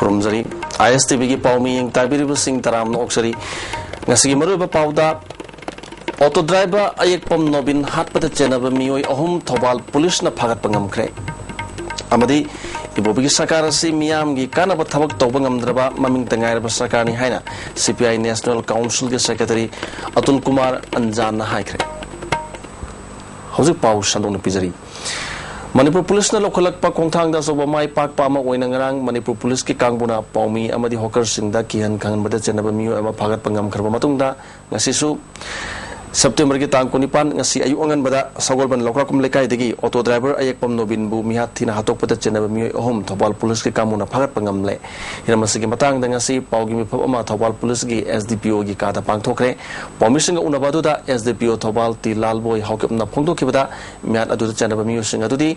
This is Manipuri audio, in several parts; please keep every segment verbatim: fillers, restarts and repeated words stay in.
ꯊꯝꯖꯔꯤ꯫ ꯑꯥꯏ ꯑꯦꯁ ꯇꯤ ꯚꯤꯒꯤ ꯄꯥꯎ ꯃꯤꯠꯌꯦꯡ ꯇꯥꯕꯤꯔꯤꯕꯁꯤꯡ ꯇꯔꯥꯝꯅ ꯑꯣꯛꯆꯔꯤ꯫ ꯉꯁꯤꯒꯤ ꯃꯔꯨꯑꯣꯏꯕ ꯄꯥꯎꯗ, ꯑꯣꯇꯣ ꯗ꯭ꯔꯥꯏꯚꯔ ꯑꯌꯦꯛꯄꯝ ꯅꯣꯕꯤꯟ ꯍꯥꯠꯄꯗ ꯆꯦꯟꯅꯕ ꯃꯤꯑꯣꯏ ꯑꯍꯨꯝ ꯊꯧꯕꯥꯜ ꯄꯨꯂꯤꯁꯅ ꯐꯥꯒꯠꯄ ꯉꯝꯈ꯭ꯔꯦ꯫ ꯑꯃꯗꯤ ꯏꯕꯣꯕꯤꯒꯤ ꯁꯔꯀꯥꯔ ꯑꯁꯤ ꯃꯤꯌꯥꯝꯒꯤ ꯀꯥꯟꯅꯕ ꯊꯕꯛ ꯇꯧꯕ ꯉꯝꯗ꯭ꯔꯕ ꯃꯃꯤꯡꯇ ꯉꯥꯏꯔꯕ ꯁꯔꯀꯥꯔꯅꯤ ꯍꯥꯏꯅ ꯁꯤ ꯄꯤ ꯑꯥꯏ ꯅꯦꯁꯅꯦꯜ ꯀꯥꯎꯟꯁꯤꯜꯒꯤ ꯁꯦꯀ꯭ꯔꯦꯇꯔꯤ ꯑꯇꯨꯜ ꯀꯨꯃꯥꯔ ꯑꯟꯖꯥꯟꯅ ꯍꯥꯏꯈ꯭ꯔꯦ꯫ ꯍꯧꯖꯤꯛ ꯄꯥꯎ ꯁꯟꯗꯣꯛꯅ ꯄꯤꯖꯔꯤ꯫ ꯃꯅꯤꯄꯨꯔ ꯄꯨꯂꯤꯁꯅ ꯂꯧꯈꯠꯂꯛꯄ ꯈꯣꯡꯊꯥꯡꯗ ꯑꯆꯧꯕ ꯃꯥꯏ ꯄꯥꯛꯄ ꯑꯃ ꯑꯣꯏꯅ ꯉꯔꯥꯡ ꯃꯅꯤꯄꯨꯔ ꯄꯨꯂꯤꯁꯀꯤ ꯀꯥꯡꯕꯨꯅ ꯄꯥꯎꯃꯤ ꯑꯃꯗꯤ ꯍꯣꯀꯔꯁꯤꯡꯗ ꯀꯤꯍꯟ ꯈꯪꯍꯟꯕꯗ ꯆꯦꯟꯅꯕ ꯃꯤꯑꯣꯏ ꯑꯃ ꯐꯥꯒꯠꯄ ꯉꯝꯈ꯭ꯔꯕ ꯃꯇꯨꯡꯗ, ꯉꯁꯤꯁꯨ ꯁꯦꯞꯇꯦꯝꯕꯔꯒꯤ ꯇꯥꯡ ꯀꯨꯟꯅꯤꯄꯥꯟ, ꯉꯁꯤ ꯑꯌꯨꯛ ꯑꯉꯟꯕꯗ ꯁꯒꯣꯜꯕꯟ ꯂꯧꯈ꯭ꯔꯥꯛꯄꯝ ꯂꯩꯀꯥꯏꯗꯒꯤ ꯑꯣꯇꯣ ꯗ꯭ꯔꯥꯏꯚꯔ ꯑꯌꯦꯛꯄꯝ ꯅꯣꯕꯤꯟꯕꯨ ꯃꯤꯍꯥꯠ ꯊꯤꯅ ꯍꯥꯠꯇꯣꯛꯄꯗ ꯆꯦꯟꯅꯕ ꯃꯤꯑꯣꯏ ꯑꯍꯨꯝ ꯊꯧꯕꯥꯜ ꯄꯨꯂꯤꯁꯀꯤ ꯀꯥꯡꯕꯨꯅ ꯐꯥꯒꯠꯄ ꯉꯝꯂꯦ꯫ ꯍꯤꯔꯝ ꯑꯁꯤꯒꯤ ꯃꯇꯥꯡꯗ ꯉꯁꯤ ꯄꯥꯎꯒꯤ ꯃꯤꯐꯝ ꯑꯃ ꯊꯧꯕꯥꯜ ꯄꯨꯂꯤꯁꯀꯤ ꯑꯦꯁ ꯗꯤ ꯄꯤ ꯑꯣꯒꯤ ꯀꯥꯗ ꯄꯥꯡꯊꯣꯛꯈ꯭ꯔꯦ꯫ ꯄꯥꯎꯃꯤꯁꯤꯡꯒ ꯎꯅꯕ ꯑꯗꯨꯗ ꯑꯦꯁ ꯗꯤ ꯄꯤ ꯑꯣ ꯊꯧꯕꯥꯜ ꯇꯤ ꯂꯥꯜꯕꯣꯏ ꯍꯥꯎꯀꯤꯞꯅ ꯐꯣꯡꯗꯣꯛꯈꯤꯕꯗ, ꯃꯤꯍꯥꯠ ꯑꯗꯨꯗ ꯆꯦꯟꯅꯕ ꯃꯤꯑꯣꯏꯁꯤꯡ ꯑꯗꯨꯗꯤ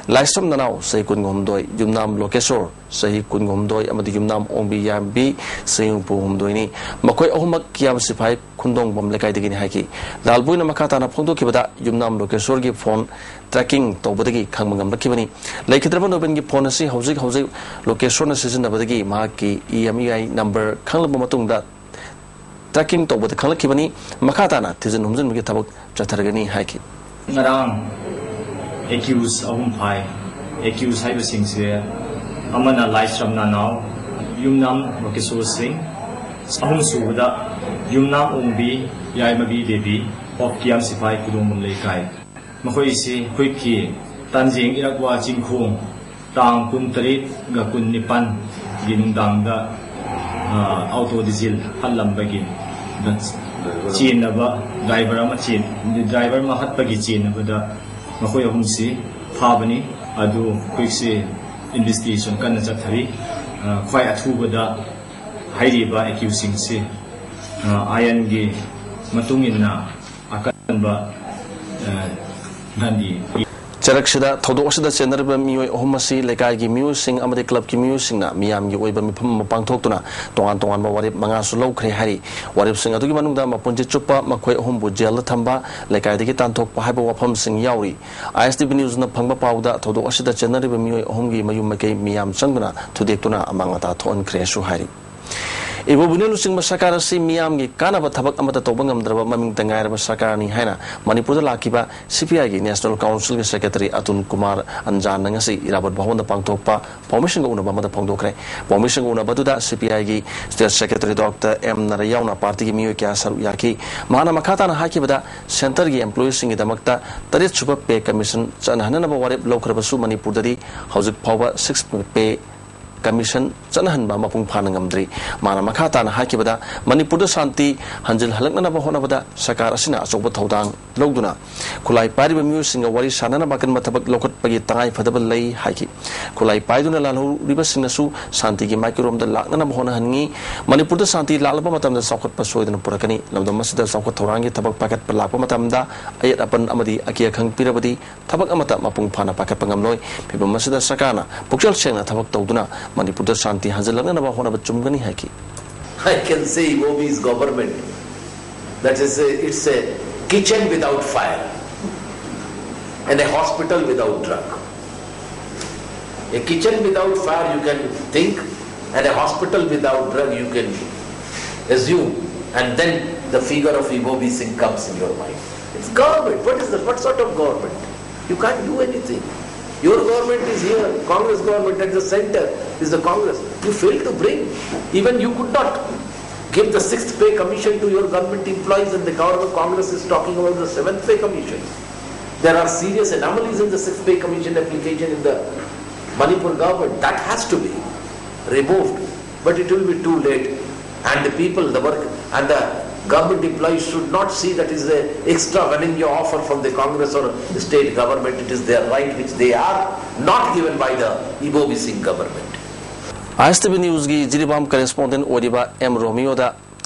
ꯂꯥꯏꯁ꯭ꯔꯝ ꯅꯅꯥꯎ, ꯆꯍꯤ ꯀꯨꯟꯍꯨꯝꯗꯣꯏ, ꯌꯨꯝꯅꯥꯝ ꯂꯣꯀꯦꯁꯣꯔ, ꯆꯍꯤ ꯀꯨꯟꯍꯨꯝꯗꯣꯏ, ꯑꯃꯗꯤ ꯌꯨꯝꯅꯥꯝ ꯑꯣꯡꯕꯤ ꯌꯥꯝꯕꯤ, ꯆꯍꯤ ꯍꯨꯝꯐꯨ ꯍꯨꯝꯗꯣꯏꯅꯤ꯫ ꯃꯈꯣꯏ ꯑꯍꯨꯝꯃꯛ ꯀꯤꯌꯥꯝ ꯁꯤꯐꯥꯏ ꯈꯨꯟꯗꯣꯡꯕꯝ ꯂꯩꯀꯥꯏꯗꯒꯤꯅꯤ ꯍꯥꯏꯈꯤ꯫ ꯂꯥꯜꯕꯣꯏꯅ ꯃꯈꯥ ꯇꯥꯅ ꯐꯣꯡꯗꯣꯛꯈꯤꯕꯗ, ꯌꯨꯝꯅꯥꯝ ꯂꯣꯀꯦꯁꯣꯔꯒꯤ ꯐꯣꯟ ꯇ꯭ꯔꯦꯀꯤꯡ ꯇꯧꯕꯗꯒꯤ ꯈꯪꯕ ꯉꯝꯂꯛꯈꯤꯕꯅꯤ꯫ ꯂꯩꯈꯤꯗ꯭ꯔꯕ ꯅꯣꯕꯤꯟꯒꯤ ꯐꯣꯟ ꯑꯁꯤ ꯍꯧꯖꯤꯛ ꯍꯧꯖꯤꯛ ꯂꯣꯀꯦꯁꯣꯔꯅ ꯁꯤꯖꯤꯟꯅꯕꯗꯒꯤ ꯃꯍꯥꯛꯀꯤ ꯏ ꯑꯦꯝ ꯏ ꯑꯥꯏ ꯅꯝꯕꯔ ꯈꯪꯂꯛꯄ ꯃꯇꯨꯡꯗ ꯇ꯭ꯔꯦꯀꯤꯡ ꯇꯧꯕꯗ ꯈꯪꯂꯛꯈꯤꯕꯅꯤ꯫ ꯃꯈꯥ ꯇꯥꯅ ꯊꯤꯖꯤꯟ ꯍꯨꯝꯖꯤꯟꯕꯒꯤ ꯊꯕꯛ ꯆꯠꯊꯔꯒꯅꯤ ꯍꯥꯏꯈꯤ꯫ ꯉꯔꯥꯡ ꯑꯦꯀ꯭ꯌꯨꯁ ꯑꯍꯨꯝ ꯐꯥꯏ꯫ ꯑꯦꯀ꯭ꯌꯨꯁ ꯍꯥꯏꯕꯁꯤꯡꯁꯦ, ꯑꯃꯅ ꯂꯥꯏꯁ꯭ꯔꯝ ꯅꯅꯥꯎ, ꯌꯨꯝꯅꯥꯝ ꯂꯣꯀꯦꯁꯣꯔ ꯁꯤꯡ, ꯑꯍꯨꯝꯁꯨꯕꯗ ꯌꯨꯝꯅꯥꯝ ꯑꯣꯡꯕꯤ ꯌꯥꯏꯃꯕꯤ ꯗꯦꯕꯤ ꯑꯣꯐ ꯀꯤꯌꯥꯝ ꯁꯤꯐꯥꯏ ꯈꯨꯗꯣꯡꯕꯝ ꯂꯩꯀꯥꯏ꯫ ꯃꯈꯣꯏꯁꯤ ꯑꯩꯈꯣꯏꯒꯤ ꯇꯥꯟꯖꯦꯡ ꯏꯔꯛꯋꯥ ꯆꯤꯡꯈꯣꯡ ꯇꯥꯡ ꯀꯨꯟꯇꯔꯦꯠꯒ ꯀꯨꯟꯅꯤꯄꯥꯟꯒꯤ ꯅꯨꯡꯗꯥꯡꯗ, ꯑ, ꯑꯣꯇꯣ ꯗꯤꯖꯤꯜ ꯍꯥꯠꯂꯝꯕꯒꯤ ꯆꯦꯟꯅꯕ ꯗ꯭ꯔꯥꯏꯚꯔ ꯑꯃ ꯆꯦꯟ-, ꯗ꯭ꯔꯥꯏꯚꯔ ꯑꯃ ꯍꯥꯠꯄꯒꯤ ꯆꯦꯟꯅꯕꯗ ꯃꯈꯣꯏ ꯑꯍꯨꯝꯁꯤ ꯐꯥꯕꯅꯤ꯫ ꯑꯗꯨ ꯍꯧꯖꯤꯛꯁꯤ ꯏꯟꯚꯦꯁꯇꯤꯒꯦꯁꯟ ꯀꯟꯅ ꯆꯠꯊꯔꯤ꯫ ꯑ, ꯈ꯭ꯋꯥꯏ ꯑꯊꯨꯕꯗ ꯍꯥꯏꯔꯤꯕ ꯑꯦꯀ꯭ꯌꯨꯁꯁꯤꯡꯁꯤ, ꯑ, ꯑꯥꯏꯟꯒꯤ ꯃꯇꯨꯡ ꯏꯟꯅ ꯑꯀꯟꯕ, ꯑ, ꯗꯟꯗꯤ ꯄꯤ-, ꯆꯩꯔꯛꯁꯤꯗ ꯊꯧꯗꯣꯛ ꯑꯁꯤꯗ ꯆꯦꯟꯅꯔꯤꯕ ꯃꯤꯑꯣꯏ ꯑꯍꯨꯝ ꯑꯁꯤ ꯂꯩꯀꯥꯏꯒꯤ ꯃꯤꯑꯣꯏꯁꯤꯡ ꯑꯃꯗꯤ ꯀ꯭ꯂꯕꯀꯤ ꯃꯤꯑꯣꯏꯁꯤꯡꯅ ꯃꯤꯌꯥꯝꯒꯤ ꯑꯣꯏꯕ ꯃꯤꯐꯝ ꯑꯃ ꯄꯥꯡꯊꯣꯛꯇꯨꯅ ꯇꯣꯉꯥꯟ ꯇꯣꯉꯥꯟꯕ ꯋꯥꯔꯦꯞ ꯃꯉꯥꯁꯨ ꯂꯧꯈ꯭ꯔꯦ ꯍꯥꯏꯔꯤ꯫ ꯋꯥꯔꯦꯞꯁꯤꯡ ꯑꯗꯨꯒꯤ ꯃꯅꯨꯡꯗ ꯃꯄꯨꯟꯁꯤ ꯆꯨꯞꯄ ꯃꯈꯣꯏ ꯑꯍꯨꯝꯕꯨ ꯖꯦꯜꯗ ꯊꯝꯕ, ꯂꯩꯀꯥꯏꯗꯒꯤ ꯇꯥꯟꯊꯣꯛꯄ ꯍꯥꯏꯕ ꯋꯥꯐꯝꯁꯤꯡ ꯌꯥꯎꯔꯤ꯫ ꯑꯥꯏ ꯑꯦꯁ ꯇꯤ ꯚꯤ ꯅ꯭ꯌꯨꯁꯅ ꯐꯪꯕ ꯄꯥꯎꯗ ꯊꯧꯗꯣꯛ ꯑꯁꯤꯗ ꯆꯦꯟꯅꯔꯤꯕ ꯃꯤꯑꯣꯏ ꯑꯍꯨꯝꯒꯤ ꯃꯌꯨꯝ ꯃꯀꯩ ꯃꯤꯌꯥꯝ ꯆꯪꯗꯨꯅ ꯊꯨꯗꯦꯛꯇꯨꯅ ꯑꯃꯥꯡ ꯑꯇꯥ ꯊꯣꯛꯍꯟꯈ꯭ꯔꯦꯁꯨ ꯍꯥꯏꯔꯤ꯫ ꯏꯕꯣꯕꯤꯅ ꯂꯨꯆꯤꯡꯕ ꯁꯔꯀꯥꯔ ꯑꯁꯤ ꯃꯤꯌꯥꯝꯒꯤ ꯀꯥꯟꯅꯕ ꯊꯕꯛ ꯑꯃꯠꯇ ꯇꯧꯕ ꯉꯝꯗ꯭ꯔꯕ ꯃꯃꯤꯡꯇ ꯉꯥꯏꯔꯕ ꯁꯔꯀꯥꯔꯅꯤ ꯍꯥꯏꯅ ꯃꯅꯤꯄꯨꯔꯗ ꯂꯥꯛꯈꯤꯕ ꯁꯤ ꯄꯤ ꯑꯥꯏꯒꯤ ꯅꯦꯁꯅꯦꯜ ꯀꯥꯎꯟꯁꯤꯜꯒꯤ ꯁꯦꯀ꯭ꯔꯦꯇꯔꯤ ꯑꯇꯨꯜ ꯀꯨꯃꯥꯔ ꯑꯟꯖꯥꯟꯅ ꯉꯁꯤ ꯏꯔꯥꯕꯣꯠ ꯚꯋꯟꯗ ꯄꯥꯡꯊꯣꯛꯄ ꯄꯥꯎꯃꯤꯁꯤꯡꯒ ꯎꯅꯕ ꯑꯃꯗ ꯐꯣꯡꯗꯣꯛꯈ꯭ꯔꯦ꯫ ꯄꯥꯎꯃꯤꯁꯤꯡꯒ ꯎꯅꯕ ꯑꯗꯨꯗ ꯁꯤ ꯄꯤ ꯑꯥꯏꯒꯤ ꯁ꯭ꯇꯦꯠ ꯁꯦꯀ꯭ꯔꯦꯇꯔꯤ ꯗꯣꯛꯇꯔ ꯑꯦꯝ ꯅꯔꯥ ꯌꯥꯎꯅ ꯄꯥꯔꯇꯤꯒꯤ ꯃꯤꯑꯣꯏ ꯀꯌꯥ ꯁꯔꯨꯛ ꯌꯥꯈꯤ꯫ ꯃꯍꯥꯛꯅ ꯃꯈꯥ ꯇꯥꯅ ꯍꯥꯏꯈꯤꯕꯗ, ꯁꯦꯟꯇꯔꯒꯤ ꯑꯦꯝꯄ꯭ꯂꯣꯌꯤꯁꯤꯡꯒꯤꯗꯃꯛꯇ ꯇꯔꯦꯠ ꯁꯨꯕ ꯄꯦ ꯀꯃꯤꯁꯟ ꯆꯠꯅꯍꯟꯅꯅꯕ ꯋꯥꯔꯦꯞ ꯂꯧꯈ꯭ꯔꯕꯁꯨ ꯃꯅꯤꯄꯨꯔꯗꯗꯤ ꯍꯧꯖꯤꯛ ꯐꯥꯎꯕ ꯁꯤꯛꯁ ꯄꯦ ꯀꯃꯤꯁꯟ ꯆꯠꯅꯍꯟꯕ ꯃꯄꯨꯡ ꯐꯥꯅ ꯉꯝꯗ꯭ꯔꯤ꯫ ꯃꯥꯅ ꯃꯈꯥ ꯇꯥꯅ ꯍꯥꯏꯈꯤꯕꯗ, ꯃꯅꯤꯄꯨꯔꯗ ꯁꯥꯟꯇꯤ ꯍꯟꯖꯤꯜꯍꯜꯂꯛꯅꯅꯕ ꯍꯣꯠꯅꯕꯗ ꯁꯔꯀꯥꯔ ꯑꯁꯤꯅ ꯑꯆꯧꯕ ꯊꯧꯗꯥꯡ ꯂꯧꯗꯨꯅ ꯈꯨꯠꯂꯥꯏ ꯄꯥꯏꯔꯤꯕ ꯃꯤꯑꯣꯏꯁꯤꯡꯒ ꯋꯥꯔꯤ ꯁꯥꯅꯅꯕ ꯑꯀꯟꯕ ꯊꯕꯛ ꯂꯧꯈꯠꯄꯒꯤ ꯇꯉꯥꯏ ꯐꯗꯕ ꯂꯩ ꯍꯥꯏꯈꯤ꯫ ꯈꯨꯠꯂꯥꯏ ꯄꯥꯏꯗꯨꯅ ꯂꯥꯜꯍꯧꯔꯤꯕꯁꯤꯡꯅꯁꯨ ꯁꯥꯟꯇꯤꯒꯤ ꯃꯥꯏꯀꯩꯔꯣꯝꯗ ꯂꯥꯛꯅꯅꯕ ꯍꯣꯠꯅꯍꯟꯅꯤꯡꯏ꯫ ꯃꯅꯤꯄꯨꯔꯗ ꯁꯥꯟꯇꯤ ꯂꯥꯛꯂꯕ ꯃꯇꯝꯗ ꯆꯥꯎꯈꯠꯄ ꯁꯣꯏꯗꯅ ꯄꯨꯔꯛꯀꯅꯤ꯫ ꯂꯝꯗꯝ ꯑꯁꯤꯗ ꯆꯥꯎꯈꯠ ꯊꯧꯔꯥꯡꯒꯤ ꯊꯕꯛ ꯄꯥꯏꯈꯠꯄ ꯂꯥꯛꯄ ꯃꯇꯝꯗ ꯑꯌꯦꯠ ꯑꯄꯟ ꯑꯃꯗꯤ ꯑꯀꯤ ꯑꯈꯪ ꯄꯤꯔꯕꯗꯤ ꯊꯕꯛ ꯑꯃꯠꯇ ꯃꯄꯨꯡ ꯐꯥꯅ ꯄꯥꯏꯈꯠꯄ ꯉꯝꯂꯣꯏ꯫ ꯐꯤꯚꯝ ꯑꯁꯤꯗ ꯁꯔꯀꯥꯔꯅ ꯄꯨꯛꯆꯦꯜ ꯁꯦꯡꯅ ꯊꯕꯛ ꯇꯧꯗꯨꯅ ꯃꯅꯤꯄꯨꯔꯗ ꯁꯥꯟꯇꯤ ꯍꯟꯖꯤꯜꯂꯛꯅꯅꯕ ꯍꯣꯠꯅꯕ ꯆꯨꯝꯒꯅꯤ ꯍꯥꯏꯈꯤ꯫ I can say Ibobi's government, that is, a, it's a kitchen without fire and a hospital without drug. A kitchen without fire you can think, and a hospital without drug you can assume, and then the figure of Ibobi Singh comes in your mind. It's government. What is that? What sort of government? You can't do anything. Your government is here, Congress government at the center is the Congress. You failed to bring. Even you could not give the sixth pay commission to your government employees, and the government, Congress is talking about the seventh pay commission. There are serious anomalies in the sixth pay commission application in the Manipur government. That has to be removed, but it will be too late. And the people, the work, and the government employees should not see that is a extra revenue offer from the Congress or state government. It is their right which they are not given by the Ibobi Singh government. I S T V ꯅ꯭ꯌꯨꯁꯀꯤ ꯖꯤꯔꯤꯕꯥꯝ ꯀꯔꯦꯁꯄꯣꯟꯗꯦꯟ ꯑꯣꯏꯔꯤꯕ ꯑꯦꯝ ꯔꯣꯃꯤꯌꯣꯗ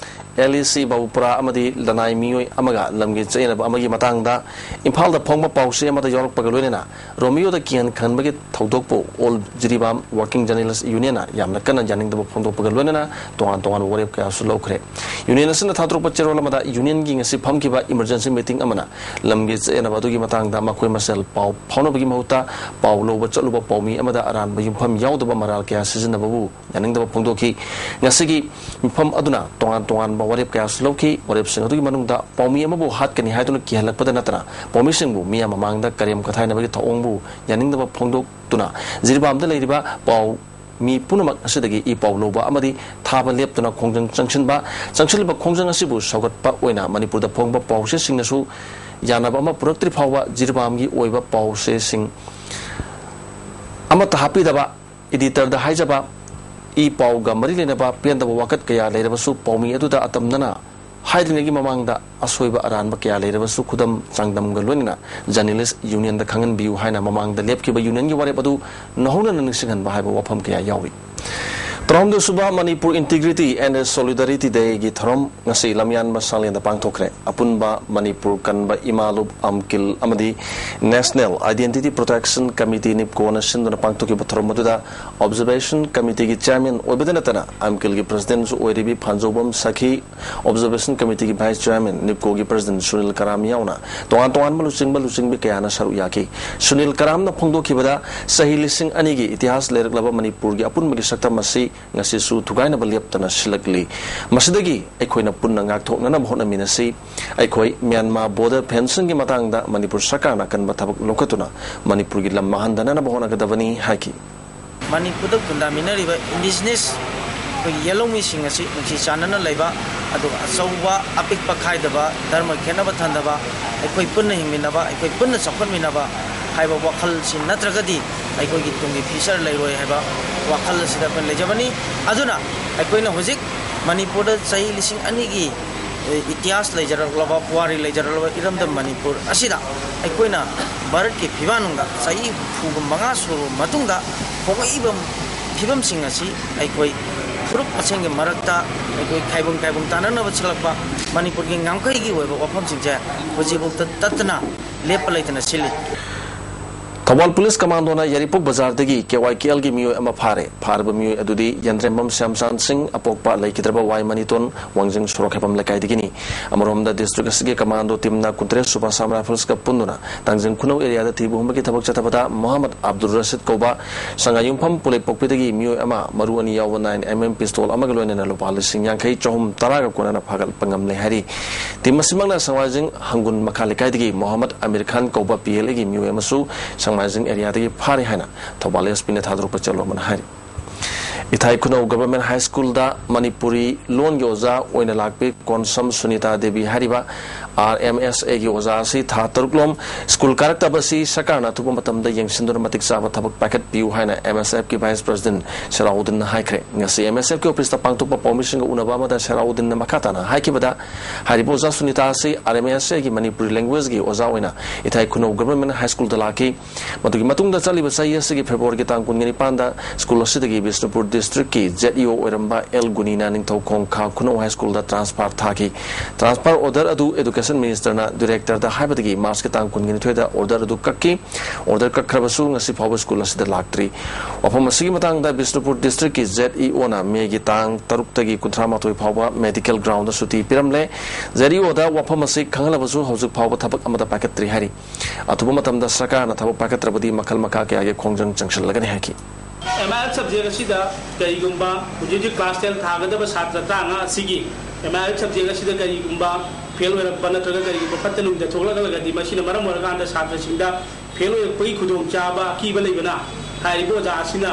ꯑꯦꯜ ꯏ ꯁꯤ ꯕꯥꯕꯨꯄꯨꯔꯥ ꯑꯃꯗꯤ ꯂꯅꯥꯏ ꯃꯤꯑꯣꯏ ꯑꯃꯒ ꯂꯝꯒꯤ ꯆꯌꯦꯠꯅꯕ ꯑꯃꯒꯤ ꯃꯇꯥꯡꯗ ꯏꯝꯐꯥꯜꯗ ꯐꯣꯡꯕ ꯄꯥꯎꯆꯦ ꯑꯃꯗ ꯌꯥꯎꯔꯛꯄꯒ ꯂꯣꯏꯅꯅ ꯔꯣꯃꯤꯌꯣꯗ ꯀꯤꯍꯟ ꯈꯟꯕꯒꯤ ꯊꯧꯗꯣꯛꯄꯨ ꯑꯣꯜ ꯖꯤꯔꯤꯕꯥꯝ ꯋꯥꯔꯀꯤꯡ ꯖꯔꯅꯦꯂꯤꯁ ꯌꯨꯅꯤꯌꯟꯅ ꯌꯥꯝꯅ ꯀꯟꯅ ꯌꯥꯅꯤꯡꯗꯕ ꯐꯣꯡꯗꯣꯛꯄꯒ ꯂꯣꯏꯅꯅ ꯇꯣꯉꯥꯟ ꯇꯣꯉꯥꯟꯕ ꯋꯥꯔꯦꯞ ꯀꯌꯥꯁꯨ ꯂꯧꯈ꯭ꯔꯦ꯫ ꯌꯨꯅꯤꯌꯟ ꯑꯁꯤꯅ ꯊꯥꯗꯣꯔꯛꯄ ꯆꯦꯔꯣꯜ ꯑꯃꯗ ꯌꯨꯅꯤꯌꯟꯒꯤ ꯉꯁꯤ ꯐꯝꯈꯤꯕ ꯏꯃꯔꯖꯦꯟꯁꯤ ꯃꯤꯇꯤꯡ ꯑꯃꯅ ꯂꯝꯒꯤ ꯆꯌꯦꯠꯅꯕ ꯑꯗꯨꯒꯤ ꯃꯇꯥꯡꯗ ꯃꯈꯣꯏ ꯃꯁꯦꯜ ꯄꯥꯎ ꯐꯥꯎꯅꯕꯒꯤ ꯃꯍꯨꯠꯇ ꯄꯥꯎ ꯂꯧꯕ ꯆꯠꯂꯨꯕ ꯄꯥꯎꯃꯤ ꯑꯃꯗ ꯑꯔꯥꯟꯕ ꯌꯨꯝꯐꯝ ꯌꯥꯎꯗꯕ ꯃꯔꯥꯜ ꯀꯌꯥ ꯁꯤꯖꯤꯟꯅꯕꯕꯨ ꯌꯥꯅꯤꯡꯗꯕ ꯐꯣꯡꯗꯣꯛꯈꯤ꯫ ꯉꯁꯤꯒꯤ ꯃꯤꯐꯝ ꯑꯗꯨꯅ ꯇꯣꯉꯥꯟ ꯇꯣꯉꯥꯟꯕ ꯋꯥꯔꯦꯞ ꯀꯌꯥꯁꯨ ꯂꯧꯈꯤ꯫ ꯋꯥꯔꯦꯞꯁꯤꯡ ꯑꯗꯨꯒꯤ ꯃꯅꯨꯡꯗ ꯄꯥꯎꯃꯤ ꯑꯃꯕꯨ ꯍꯥꯠꯀꯅꯤ ꯍꯥꯏꯗꯨꯅ ꯀꯤꯍꯜꯂꯛꯄꯗ ꯅꯠꯇꯅ ꯄꯥꯎꯃꯤꯁꯤꯡꯕꯨ ꯃꯤꯌꯥꯝ ꯃꯃꯥꯡꯗ ꯀꯔꯦꯝ ꯀꯊꯥꯏꯅꯕꯒꯤ ꯊꯧꯑꯣꯡꯕꯨ ꯌꯥꯅꯤꯡꯗꯕ ꯐꯣꯡꯗꯣꯛꯇꯨꯅ ꯖꯤꯔꯤꯕꯥꯝꯗ ꯂꯩꯔꯤꯕ ꯄꯥꯎ ꯃꯤ ꯄꯨꯝꯅꯃꯛ ꯑꯁꯤꯗꯒꯤ ꯏ ꯄꯥꯎ ꯂꯧꯕ ꯑꯃꯗꯤ ꯊꯥꯕ ꯂꯦꯞꯇꯨꯅ ꯈꯣꯡꯖꯪ ꯆꯪꯁꯤꯟꯕ, ꯆꯪꯁꯤꯜꯂꯤꯕ ꯈꯣꯡꯖꯪ ꯑꯁꯤꯕꯨ ꯁꯧꯒꯠꯄ ꯑꯣꯏꯅ ꯃꯅꯤꯄꯨꯔꯗ ꯐꯣꯡꯕ ꯄꯥꯎꯆꯦꯁꯤꯡꯅꯁꯨ ꯌꯥꯅꯕ ꯑꯃ ꯄꯨꯔꯛꯇ꯭ꯔꯤ ꯐꯥꯎꯕ ꯖꯤꯔꯤꯕꯥꯝꯒꯤ ꯑꯣꯏꯕ ꯄꯥꯎꯆꯦꯁꯤꯡ ꯑꯃꯠꯇ ꯍꯥꯞꯄꯤꯗꯕ, ꯏꯗꯤꯇꯔꯗ ꯍꯥꯏꯖꯕ, ꯏ ꯄꯥꯎꯒ ꯃꯔꯤ ꯂꯩꯅꯕ ꯄꯦꯟꯗꯕ ꯋꯥꯀꯠ ꯀꯌꯥ ꯂꯩꯔꯕꯁꯨ ꯄꯥꯎꯃꯤ ꯑꯗꯨꯗ ꯑꯇꯝꯅꯅ ꯍꯥꯏꯗ꯭ꯔꯤꯉꯩꯒꯤ ꯃꯃꯥꯡꯗ ꯑꯁꯣꯏꯕ ꯑꯔꯥꯟꯕ ꯀꯌꯥ ꯂꯩꯔꯕꯁꯨ ꯈꯨꯗꯝ ꯆꯥꯡꯗꯝꯒ ꯂꯣꯏꯅꯅ ꯖꯔꯅꯦꯂꯤꯁ ꯌꯨꯅꯤꯌꯟꯗ ꯈꯪꯍꯟꯕꯤꯌꯨ ꯍꯥꯏꯅ ꯃꯃꯥꯡꯗ ꯂꯦꯞꯈꯤꯕ ꯌꯨꯅꯤꯌꯟꯒꯤ ꯋꯥꯔꯦꯞ ꯑꯗꯨ ꯅꯧꯍꯧꯅꯅ ꯅꯤꯡꯁꯤꯡꯍꯟꯕ ꯍꯥꯏꯕ ꯋꯥꯐꯝ ꯀꯌꯥ ꯌꯥꯎꯔꯤ꯫ ꯇꯔꯥꯍꯨꯝꯗꯣꯏꯁꯨꯕ ꯃꯅꯤꯄꯨꯔ ꯏꯟꯇꯤꯒ꯭ꯔꯤꯇꯤ ꯑꯦꯟ ꯁꯣꯂꯤꯗꯥꯔꯤꯇꯤ ꯗꯦꯒꯤ ꯊꯧꯔꯝ ꯉꯁꯤ ꯂꯝꯌꯥꯟꯕ ꯁꯪꯂꯦꯟꯗ ꯄꯥꯡꯊꯣꯛꯈ꯭ꯔꯦ꯫ ꯑꯄꯨꯟꯕ ꯃꯅꯤꯄꯨꯔ ꯀꯟꯕ ꯏꯃꯥ ꯂꯨꯞ, ꯑꯝꯀꯤꯜ ꯑꯃꯗꯤ ꯅꯦꯁꯅꯦꯜ ꯑꯥꯏꯗꯦꯟꯇꯤꯇꯤ ꯄ꯭ꯔꯣꯇꯦꯛꯁꯟ ꯀꯃꯤꯇꯤ, ꯅꯤꯞꯀꯣꯅ ꯁꯤꯟꯗꯨꯅ ꯄꯥꯡꯊꯣꯛꯈꯤꯕ ꯊꯧꯔꯝ ꯑꯗꯨꯗ ꯑꯣꯕꯖꯔꯕꯦꯁꯟ ꯀꯃꯤꯇꯤꯒꯤ ꯆꯤꯌꯔꯃꯦꯟ ꯑꯣꯏꯕꯗ ꯅꯠꯇꯅ ꯑꯝꯀꯤꯜꯒꯤ ꯄ꯭ꯔꯁꯤꯗꯦꯟꯁꯨ ꯑꯣꯏꯔꯤꯕꯤ ꯐꯥꯟꯖꯧꯕꯝ ꯁꯈꯤ, ꯑꯣꯕꯖꯔꯕꯦꯁꯟ ꯀꯃꯤꯇꯤꯒꯤ ꯚꯥꯏꯁ ꯆꯤꯌꯔꯃꯦꯟ, ꯅꯤꯞꯀꯣꯒꯤ ꯄ꯭ꯔꯁꯤꯗꯦꯟ ꯁꯨꯅꯤꯜ ꯀꯔꯥꯝ ꯌꯥꯎꯅ ꯇꯣꯉꯥꯟ ꯇꯣꯉꯥꯟꯕ ꯂꯨꯆꯤꯡꯕ ꯂꯨꯆꯤꯡꯕꯤ ꯀꯌꯥꯅ ꯁꯔꯨꯛ ꯌꯥꯈꯤ꯫ ꯁꯨꯅꯤꯜ ꯀꯔꯥꯝꯅ ꯐꯣꯡꯗꯣꯛꯈꯤꯕꯗ, ꯆꯍꯤ ꯂꯤꯁꯤꯡ ꯑꯅꯤꯒꯤ ꯏꯇꯤꯍꯥꯁ ꯂꯩꯔꯛꯂꯕ ꯃꯅꯤꯄꯨꯔꯒꯤ ꯑꯄꯨꯟꯕꯒꯤ ꯁꯛꯇꯝ ꯑꯁꯤ ꯉꯁꯤꯁꯨ ꯊꯨꯒꯥꯏꯅꯕ ꯂꯦꯞꯇꯅ ꯁꯤꯜꯂꯛꯂꯤ꯫ ꯃꯁꯤꯗꯒꯤ ꯑꯩꯈꯣꯏꯅ ꯄꯨꯟꯅ ꯉꯥꯛꯊꯣꯛꯅꯅꯕ ꯍꯣꯠꯅꯃꯤꯟꯅꯁꯤ꯫ ꯑꯩꯈꯣꯏ ꯃ꯭ꯌꯥꯟꯃꯥꯔ ꯕꯣꯔꯗꯔ ꯐꯦꯟꯁꯤꯡꯒꯤ ꯃꯇꯥꯡꯗ ꯃꯅꯤꯄꯨꯔ ꯁꯔꯀꯥꯔꯅ ꯑꯀꯟꯕ ꯊꯕꯛ ꯂꯧꯈꯠꯇꯨꯅ ꯃꯅꯤꯄꯨꯔꯒꯤ ꯂꯝ ꯃꯥꯡꯍꯟꯗꯅꯕ ꯍꯣꯠꯅꯒꯗꯕꯅꯤ ꯍꯥꯏꯈꯤ꯫ ꯃꯅꯤꯄꯨꯔꯗ ꯈꯨꯟꯗꯥꯃꯤꯟꯅꯔꯤꯕ ꯏꯟꯗꯤꯖꯤꯅꯁ ꯑꯩꯈꯣꯏꯒꯤ ꯌꯦꯜꯍꯧꯃꯤꯁꯤꯡ ꯑꯁꯤ ꯅꯨꯡꯁꯤ ꯆꯥꯟꯅꯅ ꯂꯩꯕ, ꯑꯗꯨꯒ ꯑꯆꯧꯕ ꯑꯄꯤꯛꯄ ꯈꯥꯏꯗꯕ, ꯙꯔꯃ ꯈꯦꯠꯅꯕ ꯊꯝꯗꯕ, ꯑꯩꯈꯣꯏ ꯄꯨꯟꯅ ꯍꯤꯡꯃꯤꯟꯅꯕ, ꯑꯩꯈꯣꯏ ꯄꯨꯟꯅ ꯆꯥꯎꯈꯠꯃꯤꯟꯅꯕ ꯍꯥꯏꯕ ꯋꯥꯈꯜꯁꯤ ꯅꯠꯇ꯭ꯔꯒꯗꯤ ꯑꯩꯈꯣꯏꯒꯤ ꯇꯨꯡꯒꯤ ꯐ꯭ꯌꯨꯆꯔ ꯂꯩꯔꯣꯏ ꯍꯥꯏꯕ ꯋꯥꯈꯜ ꯑꯁꯤꯗ ꯑꯩꯈꯣꯏꯅ ꯂꯩꯖꯕꯅꯤ꯫ ꯑꯗꯨꯅ ꯑꯩꯈꯣꯏꯅ ꯍꯧꯖꯤꯛ ꯃꯅꯤꯄꯨꯔꯗ ꯆꯍꯤ ꯂꯤꯁꯤꯡ ꯑꯅꯤꯒꯤ ꯏꯇꯤꯍꯥꯁ ꯂꯩꯖꯔꯛꯂꯕ, ꯄꯨꯋꯥꯔꯤ ꯂꯩꯖꯔꯛꯂꯕ ꯏꯔꯝꯗꯝ ꯃꯅꯤꯄꯨꯔ ꯑꯁꯤꯗ ꯑꯩꯈꯣꯏꯅ ꯚꯥꯔꯠꯀꯤ ꯐꯤꯕꯥꯛꯅꯨꯡꯗ ꯆꯍꯤ ꯍꯨꯝꯐꯨꯒ ꯃꯉꯥ ꯁꯨꯔꯕ ꯃꯇꯨꯡꯗ ꯍꯣꯡꯂꯛꯏꯕ ꯐꯤꯕꯝꯁꯤꯡ ꯑꯁꯤ ꯑꯩꯈꯣꯏ ꯐꯨꯔꯨꯞ ꯃꯁꯦꯟꯒꯤ ꯃꯔꯛꯇ ꯑꯩꯈꯣꯏ ꯈꯥꯏꯕꯨꯡ ꯈꯥꯏꯕꯨꯡ ꯇꯥꯟꯅꯅꯕ ꯁꯤꯜꯂꯛꯄ ꯃꯅꯤꯄꯨꯔꯒꯤ ꯉꯝꯈꯩꯒꯤ ꯑꯣꯏꯕ ꯋꯥꯐꯝꯁꯤꯡꯁꯦ ꯍꯧꯖꯤꯛꯐꯥꯎꯗ ꯇꯠꯇꯅ ꯂꯦꯞꯄ ꯂꯩꯇꯅ ꯁꯤꯜꯂꯤ꯫ ꯊꯧꯕꯥꯜ ꯄꯨꯂꯤꯁ ꯀꯃꯥꯟꯗꯣꯅ ꯌꯥꯏꯔꯤꯄꯣꯛ ꯕꯖꯥꯔꯗꯒꯤ ꯀꯦ ꯋꯥꯏ ꯀꯦ ꯑꯦꯜꯒꯤ ꯃꯤꯑꯣꯏ ꯑꯃ ꯐꯥꯔꯦ꯫ ꯐꯥꯔꯕ ꯃꯤꯑꯣꯏ ꯑꯗꯨꯗꯤ ꯌꯦꯟꯗ꯭ꯔꯦꯝꯕꯝ ꯁ꯭ꯌꯥꯝꯆꯥꯟ ꯁꯤꯡ, ꯑꯄꯣꯛꯄ ꯂꯩꯈꯤꯗ꯭ꯔꯕ ꯋꯥꯏ ꯃꯅꯤꯇꯣꯟ, ꯋꯥꯡꯖꯤꯡ ꯁꯣꯔꯣꯛ ꯍꯦꯐꯝ ꯂꯩꯀꯥꯏꯗꯒꯤꯅꯤ꯫ ꯑꯃꯔꯣꯝꯗ, ꯗꯤꯁꯇ꯭ꯔꯤꯛ ꯑꯁꯤꯒꯤ ꯀꯃꯥꯟꯗꯣ ꯇꯤꯝꯅ ꯀꯨꯟꯇꯔꯦꯠ ꯁꯨꯕ ꯑꯁꯥꯝ ꯔꯥꯏꯐꯜꯁꯀ ꯄꯨꯟꯗꯨꯅ ꯇꯥꯡꯖꯤꯡ ꯈꯨꯅꯧ ꯑꯦꯔꯤꯌꯥꯗ ꯊꯤꯕ ꯍꯨꯝꯕꯒꯤ ꯊꯕꯛ ꯆꯠꯊꯕꯗ ꯃꯣꯍꯝꯃꯗ ꯑꯕꯗꯨꯜ ꯔꯁꯤꯗ ꯀꯧꯕ ꯁꯉꯥꯏꯌꯨꯝꯐꯝ ꯄꯨꯂꯩꯄꯣꯛꯄꯤꯗꯒꯤ ꯃꯤꯑꯣꯏ ꯑꯃ ꯃꯔꯨ ꯑꯅꯤ ꯌꯥꯎꯕ ꯅꯥꯏꯟ ꯑꯦꯝ ꯑꯦꯝ ꯄꯤꯁꯇꯣꯜ ꯑꯃꯒ ꯂꯣꯏꯅꯅ ꯂꯨꯄꯥ ꯂꯤꯁꯤꯡ ꯌꯥꯡꯈꯩ ꯆꯍꯨꯝ ꯇꯔꯥꯒ ꯀꯣꯟꯅꯅ ꯐꯥꯒꯠꯄ ꯉꯝꯂꯦ ꯍꯥꯏꯔꯤ꯫ ꯇꯤꯝ ꯑꯁꯤꯃꯛꯅ ꯁꯉꯥꯏꯖꯤꯡ ꯍꯪꯒꯨꯟ ꯃꯈꯥ ꯂꯩꯀꯥꯏꯗꯒꯤ ꯃꯣꯍꯝꯃꯗ ꯑꯃꯤꯔ ꯈꯥꯟ ꯀꯧꯕ ꯄꯤ ꯑꯦꯜ ꯑꯦꯒꯤ ꯃꯤꯑꯣꯏ ꯑꯃꯁꯨ ꯁꯉꯥꯏꯖꯤꯡ ꯑꯦꯔꯤꯌꯥꯗꯒꯤ ꯐꯥꯔꯦ ꯍꯥꯏꯅ ꯊꯧꯕꯥꯜ ꯑꯦꯁ ꯄꯤꯅ ꯊꯥꯗꯣꯔꯛꯄ ꯆꯦꯔꯣꯜ ꯑꯃꯅ ꯍꯥꯏꯔꯤ꯫ ꯏꯊꯥꯏ ꯈꯨꯅꯧ ꯒꯚꯔꯟꯃꯦꯟꯠ ꯍꯥꯏ ꯁ꯭ꯀꯨꯜꯗ ꯃꯅꯤꯄꯨꯔꯤ ꯂꯣꯟꯒꯤ ꯑꯣꯖꯥ ꯑꯣꯏꯅ ꯂꯥꯛꯄꯤ ꯀꯣꯟꯁꯝ ꯁꯨꯅꯤꯇꯥ ꯗꯦꯕꯤ ꯍꯥꯏꯔꯤꯕ ꯑꯥꯔ ꯑꯦꯝ ꯑꯦꯁ ꯑꯦꯒꯤ ꯑꯣꯖꯥ ꯑꯁꯤ ꯊꯥ ꯇꯔꯨꯛꯂꯣꯝ ꯁ꯭ꯀꯨꯜ ꯀꯥꯔꯛꯇꯕ ꯑꯁꯤ ꯁꯔꯀꯥꯔꯅ ꯑꯊꯨꯕ ꯃꯇꯝꯗ ꯌꯦꯡꯁꯤꯟꯗꯨꯅ ꯃꯇꯤꯛ ꯆꯥꯕ ꯊꯕꯛ ꯄꯥꯏꯈꯠꯄꯤꯌꯨ ꯍꯥꯏꯅ ꯑꯦꯝ ꯑꯦꯁ ꯑꯦꯐꯀꯤ ꯚꯥꯏꯁ ꯄ꯭ꯔꯁꯤꯗꯦꯟꯠ ꯁꯦꯔꯥꯎꯗꯤꯟꯅ ꯍꯥꯏꯈ꯭ꯔꯦ꯫ ꯉꯁꯤ ꯑꯦꯝ ꯑꯦꯁ ꯑꯦꯐꯀꯤ ꯑꯣꯐꯤꯁꯇ ꯄꯥꯡꯊꯣꯛꯄ ꯄꯥꯎꯃꯤꯁꯤꯡꯒ ꯎꯅꯕ ꯑꯃꯗ ꯁꯦꯔꯥꯎꯗꯤꯟꯅ ꯃꯈꯥ ꯇꯥꯅ ꯍꯥꯏꯈꯤꯕꯗ, ꯍꯥꯏꯔꯤꯕ ꯑꯣꯖꯥ ꯁꯨꯅꯤꯇꯥ ꯑꯁꯤ ꯑꯥꯔ ꯑꯦꯝ ꯑꯦꯁ ꯑꯦꯒꯤ ꯃꯅꯤꯄꯨꯔꯤ ꯂꯦꯡꯒ꯭ꯋꯦꯖꯀꯤ ꯑꯣꯖꯥ ꯑꯣꯏꯅ ꯏꯊꯥꯏ ꯈꯨꯅꯧ ꯒꯚꯔꯟꯃꯦꯟꯠ ꯍꯥꯏ ꯁ꯭ꯀꯨꯜꯗ ꯂꯥꯛꯈꯤ꯫ ꯃꯗꯨꯒꯤ ꯃꯇꯨꯡꯗ ꯆꯠꯂꯤꯕ ꯆꯍꯤ ꯑꯁꯤꯒꯤ ꯐꯦꯕ꯭ꯔꯨꯋꯥꯔꯤꯒꯤ ꯇꯥꯡ ꯀꯨꯟꯒ ꯅꯤꯄꯥꯟꯗ ꯁ꯭ꯀꯨꯜ ꯑꯁꯤꯗꯒꯤ ꯕꯤꯁꯅꯨꯄꯨꯔ ꯗꯤꯁꯇ꯭ꯔꯤꯛꯀꯤ ꯖꯦꯠ ꯏ ꯑꯣ ꯑꯣꯏꯔꯝꯕ ꯑꯦꯜ ꯒꯨꯅꯤꯅ ꯅꯤꯡꯊꯧꯈꯣꯡ ꯈꯥ ꯈꯨꯅꯧ ꯍꯥꯏ ꯁ꯭ꯀꯨꯜꯗ ꯇ꯭ꯔꯥꯟꯁꯐꯔ ꯊꯥꯈꯤ꯫ ꯇ꯭ꯔꯥꯟꯁꯐꯔ ꯑꯣꯔꯗꯔ ꯑꯗꯨ ꯑꯦꯗꯨꯀꯦꯁꯟ ꯃꯤꯅꯤꯁꯇꯔꯅ ꯗꯤꯔꯦꯛꯇꯔꯗ ꯍꯥꯏꯕꯗꯒꯤ ꯃꯥꯔꯆꯀꯤ ꯇꯥꯡ ꯀꯨꯟꯒ ꯅꯤꯊꯣꯏꯗ ꯑꯣꯔꯗꯔ ꯑꯗꯨ ꯀꯛꯈꯤ꯫ ꯑꯣꯔꯗꯔ ꯀꯛꯈ꯭ꯔꯕꯁꯨ ꯉꯁꯤ ꯐꯥꯎꯕ ꯁ꯭ꯀꯨꯜ ꯑꯁꯤꯗ ꯂꯥꯛꯇ꯭ꯔꯤ꯫ ꯋꯥꯐꯝ ꯑꯁꯤꯒꯤ ꯃꯇꯥꯡꯗ ꯕꯤꯁꯅꯨꯄꯨꯔ ꯗꯤꯁꯇ꯭ꯔꯤꯛꯀꯤ ꯖꯦꯠ ꯏ ꯑꯣꯅ ꯃꯦꯒꯤ ꯇꯥꯡ ꯇꯔꯨꯛꯇꯒꯤ ꯀꯨꯟꯊ꯭ꯔꯥ ꯃꯥꯊꯣꯏ ꯐꯥꯎꯕ ꯃꯦꯗꯤꯀꯦꯜ ꯒ꯭ꯔꯥꯎꯟꯗ ꯁꯨꯇꯤ ꯄꯤꯔꯝꯂꯦ꯫ ꯖꯦꯠ ꯏ ꯑꯣꯗ ꯋꯥꯐꯝ ꯑꯁꯤ ꯈꯪꯍꯜꯂꯕꯁꯨ ꯍꯧꯖꯤꯛ ꯐꯥꯎꯕ ꯊꯕꯛ ꯑꯃꯠꯇ ꯄꯥꯏꯈꯠꯇ꯭ꯔꯤ ꯍꯥꯏꯔꯤ꯫ ꯑꯊꯨꯕ ꯃꯇꯝꯗ ꯁꯔꯀꯥꯔꯅ ꯊꯕꯛ ꯄꯥꯏꯈꯠꯇ꯭ꯔꯕꯗꯤ ꯃꯈꯜ ꯃꯈꯥ ꯀꯌꯥꯒꯤ ꯈꯣꯡꯖꯪ ꯆꯪꯁꯤꯜꯂꯒꯅꯤ ꯍꯥꯏꯈꯤ꯫ ꯑꯦꯝ ꯑꯥꯏ ꯑꯦꯜ ꯁꯕꯖꯦꯛ ꯑꯁꯤꯗ ꯀꯔꯤꯒꯨꯝꯕ ꯍꯧꯖꯤꯛ ꯍꯧꯖꯤꯛ ꯀ꯭ꯂꯥꯁ ꯇꯦꯟ ꯊꯥꯒꯗꯕ ꯁꯥꯇ꯭ꯔ ꯇꯔꯥꯃꯉꯥ ꯑꯁꯤꯒꯤ ꯑꯦꯝ ꯑꯥꯏ ꯑꯦꯜ ꯁꯕꯖꯦꯛ ꯑꯁꯤꯗ ꯀꯔꯤꯒꯨꯝꯕ ꯐꯦꯜ ꯑꯣꯏꯔꯛꯄ ꯅꯠꯇ꯭ꯔꯒ ꯀꯔꯤꯒꯨꯝꯕ ꯐꯠꯇ ꯅꯨꯡꯗ ꯊꯣꯛꯂꯛꯂꯒꯗꯤ ꯃꯁꯤꯅ ꯃꯔꯝ ꯑꯣꯏꯔꯀꯥꯟꯗ ꯁꯥꯇ꯭ꯔꯁꯤꯡꯗ ꯐꯦꯜ ꯑꯣꯏꯔꯛꯄꯒꯤ ꯈꯨꯗꯣꯡꯆꯥꯕ ꯑꯀꯤꯕ ꯂꯩꯕꯅ ꯍꯥꯏꯔꯤꯕ ꯑꯣꯖꯥ ꯑꯁꯤꯅ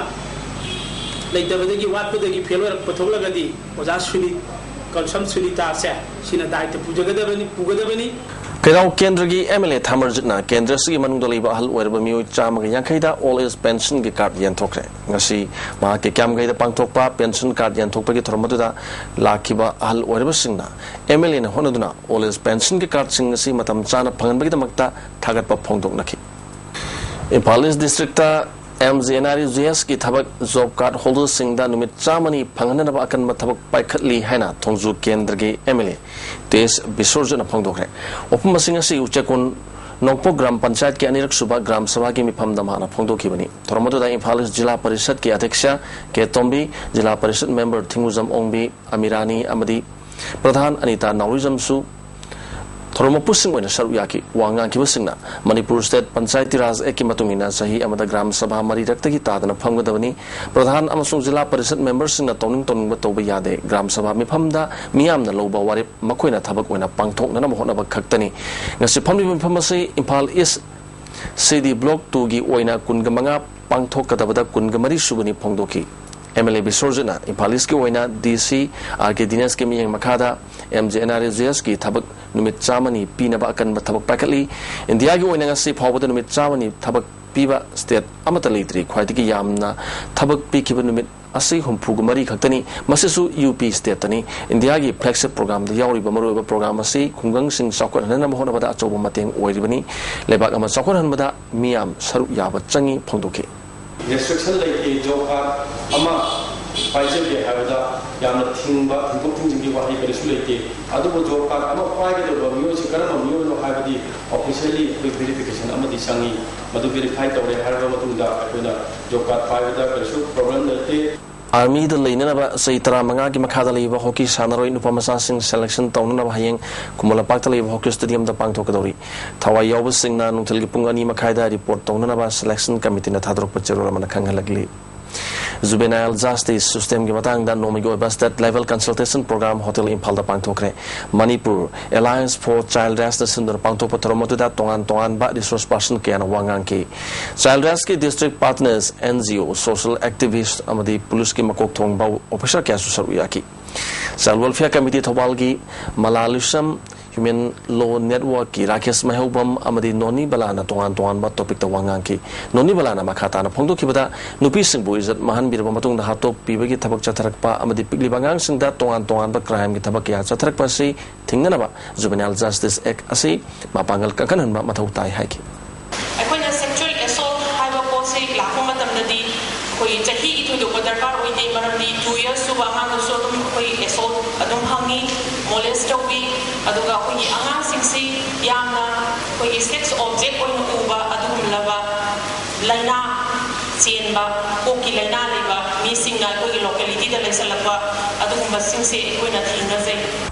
ꯂꯩꯇꯕꯗꯒꯤ ꯋꯥꯠꯄꯗꯒꯤ ꯐꯦꯜ ꯑꯣꯏꯔꯛꯄ ꯊꯣꯛꯂꯒꯗꯤ ꯑꯣꯖꯥ ꯁꯨꯅꯤ ꯀꯣꯟꯁꯝ ꯁꯨꯅꯤꯇꯥꯁꯦ ꯁꯤꯅ ꯗꯥꯏꯇ ꯄꯨꯖꯒꯗꯕꯅꯤ ꯄꯨꯒꯗꯕꯅꯤ꯫ ꯀꯩꯔꯥꯎ ꯀꯦꯟꯗ꯭ꯔꯒꯤ ꯑꯦꯝ ꯑꯦꯜ ꯑꯦ ꯊꯥꯃꯔꯖꯤꯠꯅ ꯀꯦꯟꯗ꯭ꯔ ꯑꯁꯤꯒꯤ ꯃꯅꯨꯡꯗ ꯂꯩꯕ ꯑꯍꯜ ꯑꯣꯏꯔꯕ ꯃꯤꯑꯣꯏ ꯆꯥꯝꯃꯒ ꯌꯥꯡꯈꯩꯗ ꯑꯣꯜ ꯑꯦꯖ ꯄꯦꯟꯁꯟꯒꯤ ꯀꯥꯔꯗ ꯌꯦꯟꯊꯣꯛꯈ꯭ꯔꯦ꯫ ꯉꯁꯤ ꯃꯍꯥꯛꯀꯤ ꯀ꯭ꯌꯥꯝꯒꯩꯗ ꯄꯥꯡꯊꯣꯛꯄ ꯄꯦꯟꯁꯟ ꯀꯥꯔꯗ ꯌꯦꯟꯊꯣꯛꯄꯒꯤ ꯊꯧꯔꯝ ꯑꯗꯨꯗ ꯂꯥꯛꯈꯤꯕ ꯑꯍꯜ ꯑꯣꯏꯔꯕꯁꯤꯡꯅ ꯑꯦꯝ ꯑꯦꯜ ꯑꯦꯅ ꯍꯣꯠꯅꯗꯨꯅ ꯑꯣꯜ ꯑꯦꯖ ꯄꯦꯟꯁꯟꯒꯤ ꯀꯥꯔꯗꯁꯤꯡ ꯑꯁꯤ ꯃꯇꯝ ꯆꯥꯅ ꯐꯪꯍꯟꯕꯒꯤꯗꯃꯛꯇ ꯊꯥꯒꯠꯄ ꯐꯣꯡꯗꯣꯛꯅꯈꯤ꯫ Imphal east district M G N R E G ꯑꯦꯁꯀꯤ ꯊꯕꯛ ꯖꯣꯕ ꯀꯥꯔꯗ ꯍꯣꯜꯗꯔꯁꯤꯡꯗ ꯅꯨꯃꯤꯠ ꯆꯥꯝꯃꯅꯤ ꯐꯪꯍꯟꯅꯕ ꯑꯀꯟꯕ ꯊꯕꯛ ꯄꯥꯏꯈꯠꯂꯤ ꯍꯥꯏꯅ ꯊꯣꯡꯖꯨ ꯀꯦꯟꯗ꯭ꯔꯒꯤ ꯑꯦꯝ ꯑꯦꯜ ꯑꯦ ꯇꯦꯖ ꯕꯤꯁꯣꯔꯖꯤꯠꯅ ꯐꯣꯡꯗꯣꯛꯈ꯭ꯔꯦ꯫ ꯋꯥꯐꯝ ꯑꯁꯤ ꯉꯁꯤ ꯎꯆꯦꯛꯀꯣꯟ ꯅꯣꯡꯄꯣꯛ ꯒ꯭ꯔꯥꯝ ꯄꯟꯆꯥꯌꯠꯀꯤ ꯑꯅꯤꯔꯛ ꯁꯨꯕ ꯒ꯭ꯔꯥꯝ ꯁꯚꯥꯒꯤ ꯃꯤꯐꯝꯗ ꯃꯍꯥꯛꯅ ꯐꯣꯡꯗꯣꯛꯈꯤꯕꯅꯤ꯫ ꯊꯧꯔꯝ ꯑꯗꯨꯗ ꯏꯝꯐꯥꯜ ꯏꯁ ꯖꯤꯂꯥ ꯄꯔꯤꯁꯠꯀꯤ ꯑꯗ꯭ꯌꯛꯁ ꯀꯦ ꯇꯣꯝꯕꯤ, ꯖꯤꯂꯥ ꯄꯔꯤꯁꯠ ꯃꯦꯝꯕꯔ ꯊꯤꯡꯉꯨꯖꯝ ꯑꯣꯡꯕꯤ, ꯑꯃꯤꯔꯥꯅꯤ ꯑꯃꯗꯤ ꯄ꯭ꯔꯙꯥꯟ ꯑꯅꯤꯇꯥ ꯅꯥꯎꯔꯤꯖꯝꯁꯨ ꯊꯧꯔꯝ ꯃꯄꯨꯁꯤꯡ ꯑꯣꯏꯅ ꯁꯔꯨꯛ ꯌꯥꯈꯤ꯫ ꯋꯥ ꯉꯥꯡꯈꯤꯕꯁꯤꯡꯅ ꯃꯅꯤꯄꯨꯔ ꯁ꯭ꯇꯦꯠ ꯄꯟꯆꯥꯌꯇꯤ ꯔꯥꯖ ꯑꯦꯛꯀꯤ ꯃꯇꯨꯡ ꯏꯟꯅ ꯆꯍꯤ ꯑꯃꯗ ꯒ꯭ꯔꯥꯝ ꯁꯚꯥ ꯃꯔꯤꯔꯛꯇꯒꯤ ꯇꯥꯗꯅ ꯐꯝꯒꯗꯕꯅꯤ꯫ ꯄ꯭ꯔꯙꯥꯟ ꯑꯃꯁꯨꯡ ꯖꯤꯂꯥ ꯄꯔꯤꯁꯠ ꯃꯦꯝꯕꯔꯁꯤꯡꯅ ꯇꯧꯅꯤꯡ ꯇꯧꯅꯤꯡꯕ ꯇꯧꯕ ꯌꯥꯗꯦ꯫ ꯒ꯭ꯔꯥꯝ ꯁꯚꯥ ꯃꯤꯐꯝꯗ ꯃꯤꯌꯥꯝꯅ ꯂꯧꯕ ꯋꯥꯔꯦꯞ ꯃꯈꯣꯏꯅ ꯊꯕꯛ ꯑꯣꯏꯅ ꯄꯥꯡꯊꯣꯛꯅꯅꯕ ꯍꯣꯠꯅꯕ ꯈꯛꯇꯅꯤ꯫ ꯉꯁꯤ ꯐꯝꯂꯤꯕ ꯃꯤꯐꯝ ꯑꯁꯤ ꯏꯝꯐꯥꯜ ꯏꯁ ꯁꯤ ꯗꯤ ꯕ꯭ꯂꯣꯛ ꯇꯨꯒꯤ ꯑꯣꯏꯅ ꯀꯨꯟꯒ ꯃꯉꯥ ꯄꯥꯡꯊꯣꯛꯀꯗꯕꯗ ꯀꯨꯟꯒ ꯃꯔꯤ ꯁꯨꯕꯅꯤ ꯐꯣꯡꯗꯣꯛꯈꯤ꯫ ꯑꯦꯝ ꯑꯦꯜ ꯑꯦ ꯕꯤꯁꯣꯔꯖꯤꯠꯅ ꯏꯝꯐꯥꯜ ꯏꯁꯀꯤ ꯑꯣꯏꯅ ꯗꯤ ꯁꯤ ꯑꯥꯔ ꯀꯦ ꯗꯤꯅꯦꯁꯀꯤ ꯃꯤꯠꯌꯦꯡ ꯃꯈꯥꯗ M G N R E G ꯑꯦꯁꯀꯤ ꯊꯕꯛ ꯅꯨꯃꯤꯠ ꯆꯥꯝꯃꯅꯤ ꯄꯤꯅꯕ ꯑꯀꯟꯕ ꯊꯕꯛ ꯄꯥꯏꯈꯠꯂꯤ꯫ ꯏꯟꯗꯤꯌꯥꯒꯤ ꯑꯣꯏꯅ ꯉꯁꯤ ꯐꯥꯎꯕꯗ ꯅꯨꯃꯤꯠ ꯆꯥꯝꯃꯅꯤ ꯊꯕꯛ ꯄꯤꯕ ꯁ꯭ꯇꯦꯠ ꯑꯃꯠꯇ ꯂꯩꯇ꯭ꯔꯤ꯫ ꯈ꯭ꯋꯥꯏꯗꯒꯤ ꯌꯥꯝꯅ ꯊꯕꯛ ꯄꯤꯈꯤꯕ ꯅꯨꯃꯤꯠ ꯑꯁꯤ ꯍꯨꯝꯐꯨꯒ ꯃꯔꯤ ꯈꯛꯇꯅꯤ꯫ ꯃꯁꯤꯁꯨ ꯌꯨ ꯄꯤ ꯁ꯭ꯇꯦꯠꯇꯅꯤ꯫ ꯏꯟꯗꯤꯌꯥꯒꯤ ꯐ꯭ꯂꯦꯒꯁꯤꯞ ꯄ꯭ꯔꯣꯒ꯭ꯔꯥꯝꯗ ꯌꯥꯎꯔꯤꯕ ꯃꯔꯨꯑꯣꯏꯕ ꯄ꯭ꯔꯣꯒ꯭ꯔꯥꯝ ꯑꯁꯤ ꯈꯨꯡꯒꯪꯁꯤꯡ ꯆꯥꯎꯈꯠꯍꯟꯅꯕ ꯍꯣꯠꯅꯕꯗ ꯑꯆꯧꯕ ꯃꯇꯦꯡ ꯑꯣꯏꯔꯤꯕꯅꯤ꯫ ꯂꯩꯕꯥꯛ ꯑꯃ ꯆꯥꯎꯈꯠꯍꯟꯕꯗ ꯃꯤꯌꯥꯝ ꯁꯔꯨꯛ ꯌꯥꯕ ꯆꯪꯏ ꯐꯣꯡꯗꯣꯛꯈꯤ꯫ ꯔꯦꯁꯇ꯭ꯔꯤꯛꯁꯟ ꯂꯩꯇꯦ꯫ ꯖꯣꯕ ꯀꯥꯔꯗ ꯑꯃ ꯄꯥꯏꯖꯒꯦ ꯍꯥꯏꯕꯗ ꯌꯥꯝꯅ ꯊꯤꯡꯕ, ꯊꯤꯡꯗꯣꯛ ꯊꯤꯡꯖꯤꯟꯒꯤ ꯋꯥꯍꯩ ꯀꯔꯤꯁꯨ ꯂꯩꯇꯦ꯫ ꯑꯗꯨꯕꯨ ꯖꯣꯕ ꯀꯥꯔꯗ ꯑꯃ ꯄꯥꯏꯒꯗꯧꯕ ꯃꯤꯑꯣꯏꯁꯤ ꯀꯔꯝꯕ ꯃꯤꯑꯣꯏꯅꯣ ꯍꯥꯏꯕꯗꯤ ꯑꯣꯐꯤꯁꯤꯌꯦꯜꯂꯤ ꯑꯩꯈꯣꯏ ꯚꯦꯔꯤꯐꯤꯀꯦꯁꯟ ꯑꯃꯗꯤ ꯆꯪꯏ꯫ ꯃꯗꯨ ꯚꯦꯔꯤꯐꯥꯏ ꯇꯧꯔꯦ ꯍꯥꯏꯔꯕ ꯃꯇꯨꯡꯗ ꯑꯩꯈꯣꯏꯅ ꯖꯣꯕ ꯀꯥꯔꯗ ꯄꯥꯏꯕꯗ ꯀꯔꯤꯁꯨ ꯄ꯭ꯔꯣꯕ꯭ꯂꯦꯝ ꯂꯩꯇꯦ꯫ ꯑꯥꯔꯃꯤꯗ ꯂꯩꯅꯅꯕ ꯆꯍꯤ ꯇꯔꯥꯃꯉꯥꯒꯤ ꯃꯈꯥꯗ ꯂꯩꯕ ꯍꯣꯀꯤ ꯁꯥꯟꯅꯔꯣꯏ ꯅꯨꯄꯥ ꯃꯆꯥꯁꯤꯡ ꯁꯦꯂꯦꯛꯁꯟ ꯇꯧꯅꯅꯕ ꯍꯌꯦꯡ ꯈꯨꯃꯟ ꯂꯝꯄꯥꯛꯇ ꯂꯩꯕ ꯍꯣꯀꯤ ꯁ꯭ꯇꯦꯗꯤꯌꯝꯗ ꯄꯥꯡꯊꯣꯛꯀꯗꯧꯔꯤ꯫ ꯊꯋꯥꯏ ꯌꯥꯎꯕꯁꯤꯡꯅ ꯅꯨꯡꯊꯤꯜꯒꯤ ꯄꯨꯡ ꯑꯅꯤ ꯃꯈꯥꯏꯗ ꯔꯤꯄꯣꯔꯠ ꯇꯧꯅꯅꯕ ꯁꯦꯂꯦꯛꯁꯟ ꯀꯃꯤꯇꯤꯅ ꯊꯥꯗꯣꯔꯛꯄ ꯆꯦꯔꯣꯜ ꯑꯃꯅ ꯈꯪꯍꯜꯂꯛꯂꯤ꯫ ꯖꯨꯕꯦꯅꯥꯏꯜ ꯖꯁꯇꯤꯁ ꯁꯤꯁꯇꯦꯝꯒꯤ ꯃꯇꯥꯡꯗ ꯅꯣꯡꯃꯒꯤ ꯑꯣꯏꯕ state level consultation programme hotel ꯏꯝꯐꯥꯜꯗ ꯄꯥꯡꯊꯣꯛꯈ꯭ꯔꯦ꯫ ꯃꯅꯤꯄꯨꯔ ꯑꯦꯂꯥꯌꯟꯁ ꯐꯣꯔ ꯆꯥꯏꯜꯗ ꯔꯥꯏꯠꯁꯅ ꯁꯤꯟꯗꯨꯅ ꯄꯥꯡꯊꯣꯛꯄ ꯊꯧꯔꯝ ꯑꯗꯨꯗ ꯇꯣꯉꯥꯟ ꯇꯣꯉꯥꯟꯕ ꯔꯤꯁꯣꯔꯁ ꯄꯥꯔꯁꯟ ꯀꯌꯥꯅ ꯋꯥ ꯉꯥꯡꯈꯤ꯫ Child ꯔꯥꯏꯠꯁꯀꯤ district partners, and G O, social ꯑꯦꯛꯇꯤꯚꯤꯁ꯭ꯠ ꯑꯃꯗꯤ ꯄꯨꯂꯤꯁꯀꯤ ꯃꯀꯣꯛ ꯊꯣꯡꯕ ꯑꯣꯐꯤꯁꯔ ꯀꯌꯥꯁꯨ ꯁꯔꯨꯛ ꯌꯥꯈꯤ꯫ ꯆꯥꯏꯜꯗ ꯋꯦꯜꯐꯤꯌꯔ ꯀꯃꯤꯇꯤ ꯊꯧꯕꯥꯜꯒꯤ ꯃꯂꯥꯂꯨꯁꯝ ꯍ꯭ꯌꯨꯃꯦꯟ ꯂꯣ ꯅꯦꯠꯋꯥꯔꯛꯀꯤ ꯔꯥꯀꯦꯁ ꯃꯩꯍꯧꯕꯝ ꯑꯃꯗꯤ ꯅꯣꯅꯤ ꯕꯂꯥꯅ ꯇꯣꯉꯥꯟ ꯇꯣꯉꯥꯟꯕ ꯇꯣꯄꯤꯛꯇ ꯋꯥ ꯉꯥꯡꯈꯤ꯫ ꯅꯣꯅꯤ ꯕꯂꯥꯅ ꯃꯈꯥ ꯇꯥꯅ ꯐꯣꯡꯗꯣꯛꯈꯤꯕꯗ, ꯅꯨꯄꯤꯁꯤꯡꯕꯨ ꯏꯖꯠ ꯃꯥꯡꯍꯟꯕꯤꯔꯕ ꯃꯇꯨꯡꯗ ꯍꯥꯠꯇꯣꯛꯄꯤꯕꯒꯤ ꯊꯕꯛ ꯆꯠꯊꯔꯛꯄ ꯑꯃꯗꯤ ꯄꯤꯛꯂꯤꯕ ꯑꯉꯥꯡꯁꯤꯡꯗ ꯇꯣꯉꯥꯟ ꯇꯣꯉꯥꯟꯕ ꯀ꯭ꯔꯥꯏꯝꯒꯤ ꯊꯕꯛ ꯀꯌꯥ ꯆꯠꯊꯔꯛꯄ ꯑꯁꯤ ꯊꯤꯡꯅꯅꯕ ꯖꯨꯕꯦꯅꯥꯏꯜ ꯖꯁꯇꯤꯁ ꯑꯦꯛ ꯑꯁꯤ ꯃꯄꯥꯡꯒꯜ ꯀꯟꯈꯠꯍꯟꯕ ꯃꯊꯧ ꯇꯥꯏ ꯍꯥꯏꯈꯤ꯫ ꯑꯩꯈꯣꯏꯅ ꯁꯦꯛꯁꯨꯋꯦꯜ ꯑꯦꯁꯣꯜꯠ ꯍꯥꯏꯕ ꯄꯣꯠꯁꯤ ꯂꯥꯛꯄ ꯗꯤ ꯑꯩꯈꯣꯏ ꯆꯍꯤꯒꯤ ꯊꯣꯏꯗꯣꯛꯄ ꯗꯔꯀꯥꯔ ꯑꯣꯏꯗꯦ, ꯃꯔꯝꯗꯤ ꯇꯨ ꯌꯔꯁ ꯁꯨꯕ ꯑꯉꯥꯡꯗꯁꯨ ꯑꯗꯨꯝ ꯑꯩꯈꯣꯏ ꯑꯦꯁꯣꯜ ꯑꯗꯨꯝ ꯐꯪꯉꯤ, ꯃꯣꯂꯦꯁ ꯇꯧꯕꯤ꯫ ꯑꯗꯨꯒ ꯑꯩꯈꯣꯏꯒꯤ ꯑꯉꯥꯡꯁꯤꯡꯁꯤ ꯌꯥꯝꯅ ꯑꯩꯈꯣꯏꯒꯤ ꯁꯦꯛꯁ ꯑꯣꯕꯖꯦꯛ ꯑꯣꯏꯅ ꯎꯕ ꯑꯗꯨꯒꯨꯝꯂꯕ ꯂꯥꯏꯅꯥ ꯆꯦꯟꯕ, ꯀꯣꯛꯀꯤ ꯂꯥꯏꯅꯥ ꯂꯩꯕ ꯃꯤꯁꯤꯡꯅ ꯑꯩꯈꯣꯏꯒꯤ ꯂꯣꯀꯦꯂꯤꯇꯤꯗ ꯂꯩꯁꯜꯂꯛꯄ ꯑꯗꯨꯒꯨꯝꯕꯁꯤꯡꯁꯦ ꯑꯩꯈꯣꯏꯅ ꯊꯦꯡꯅꯖꯩ꯫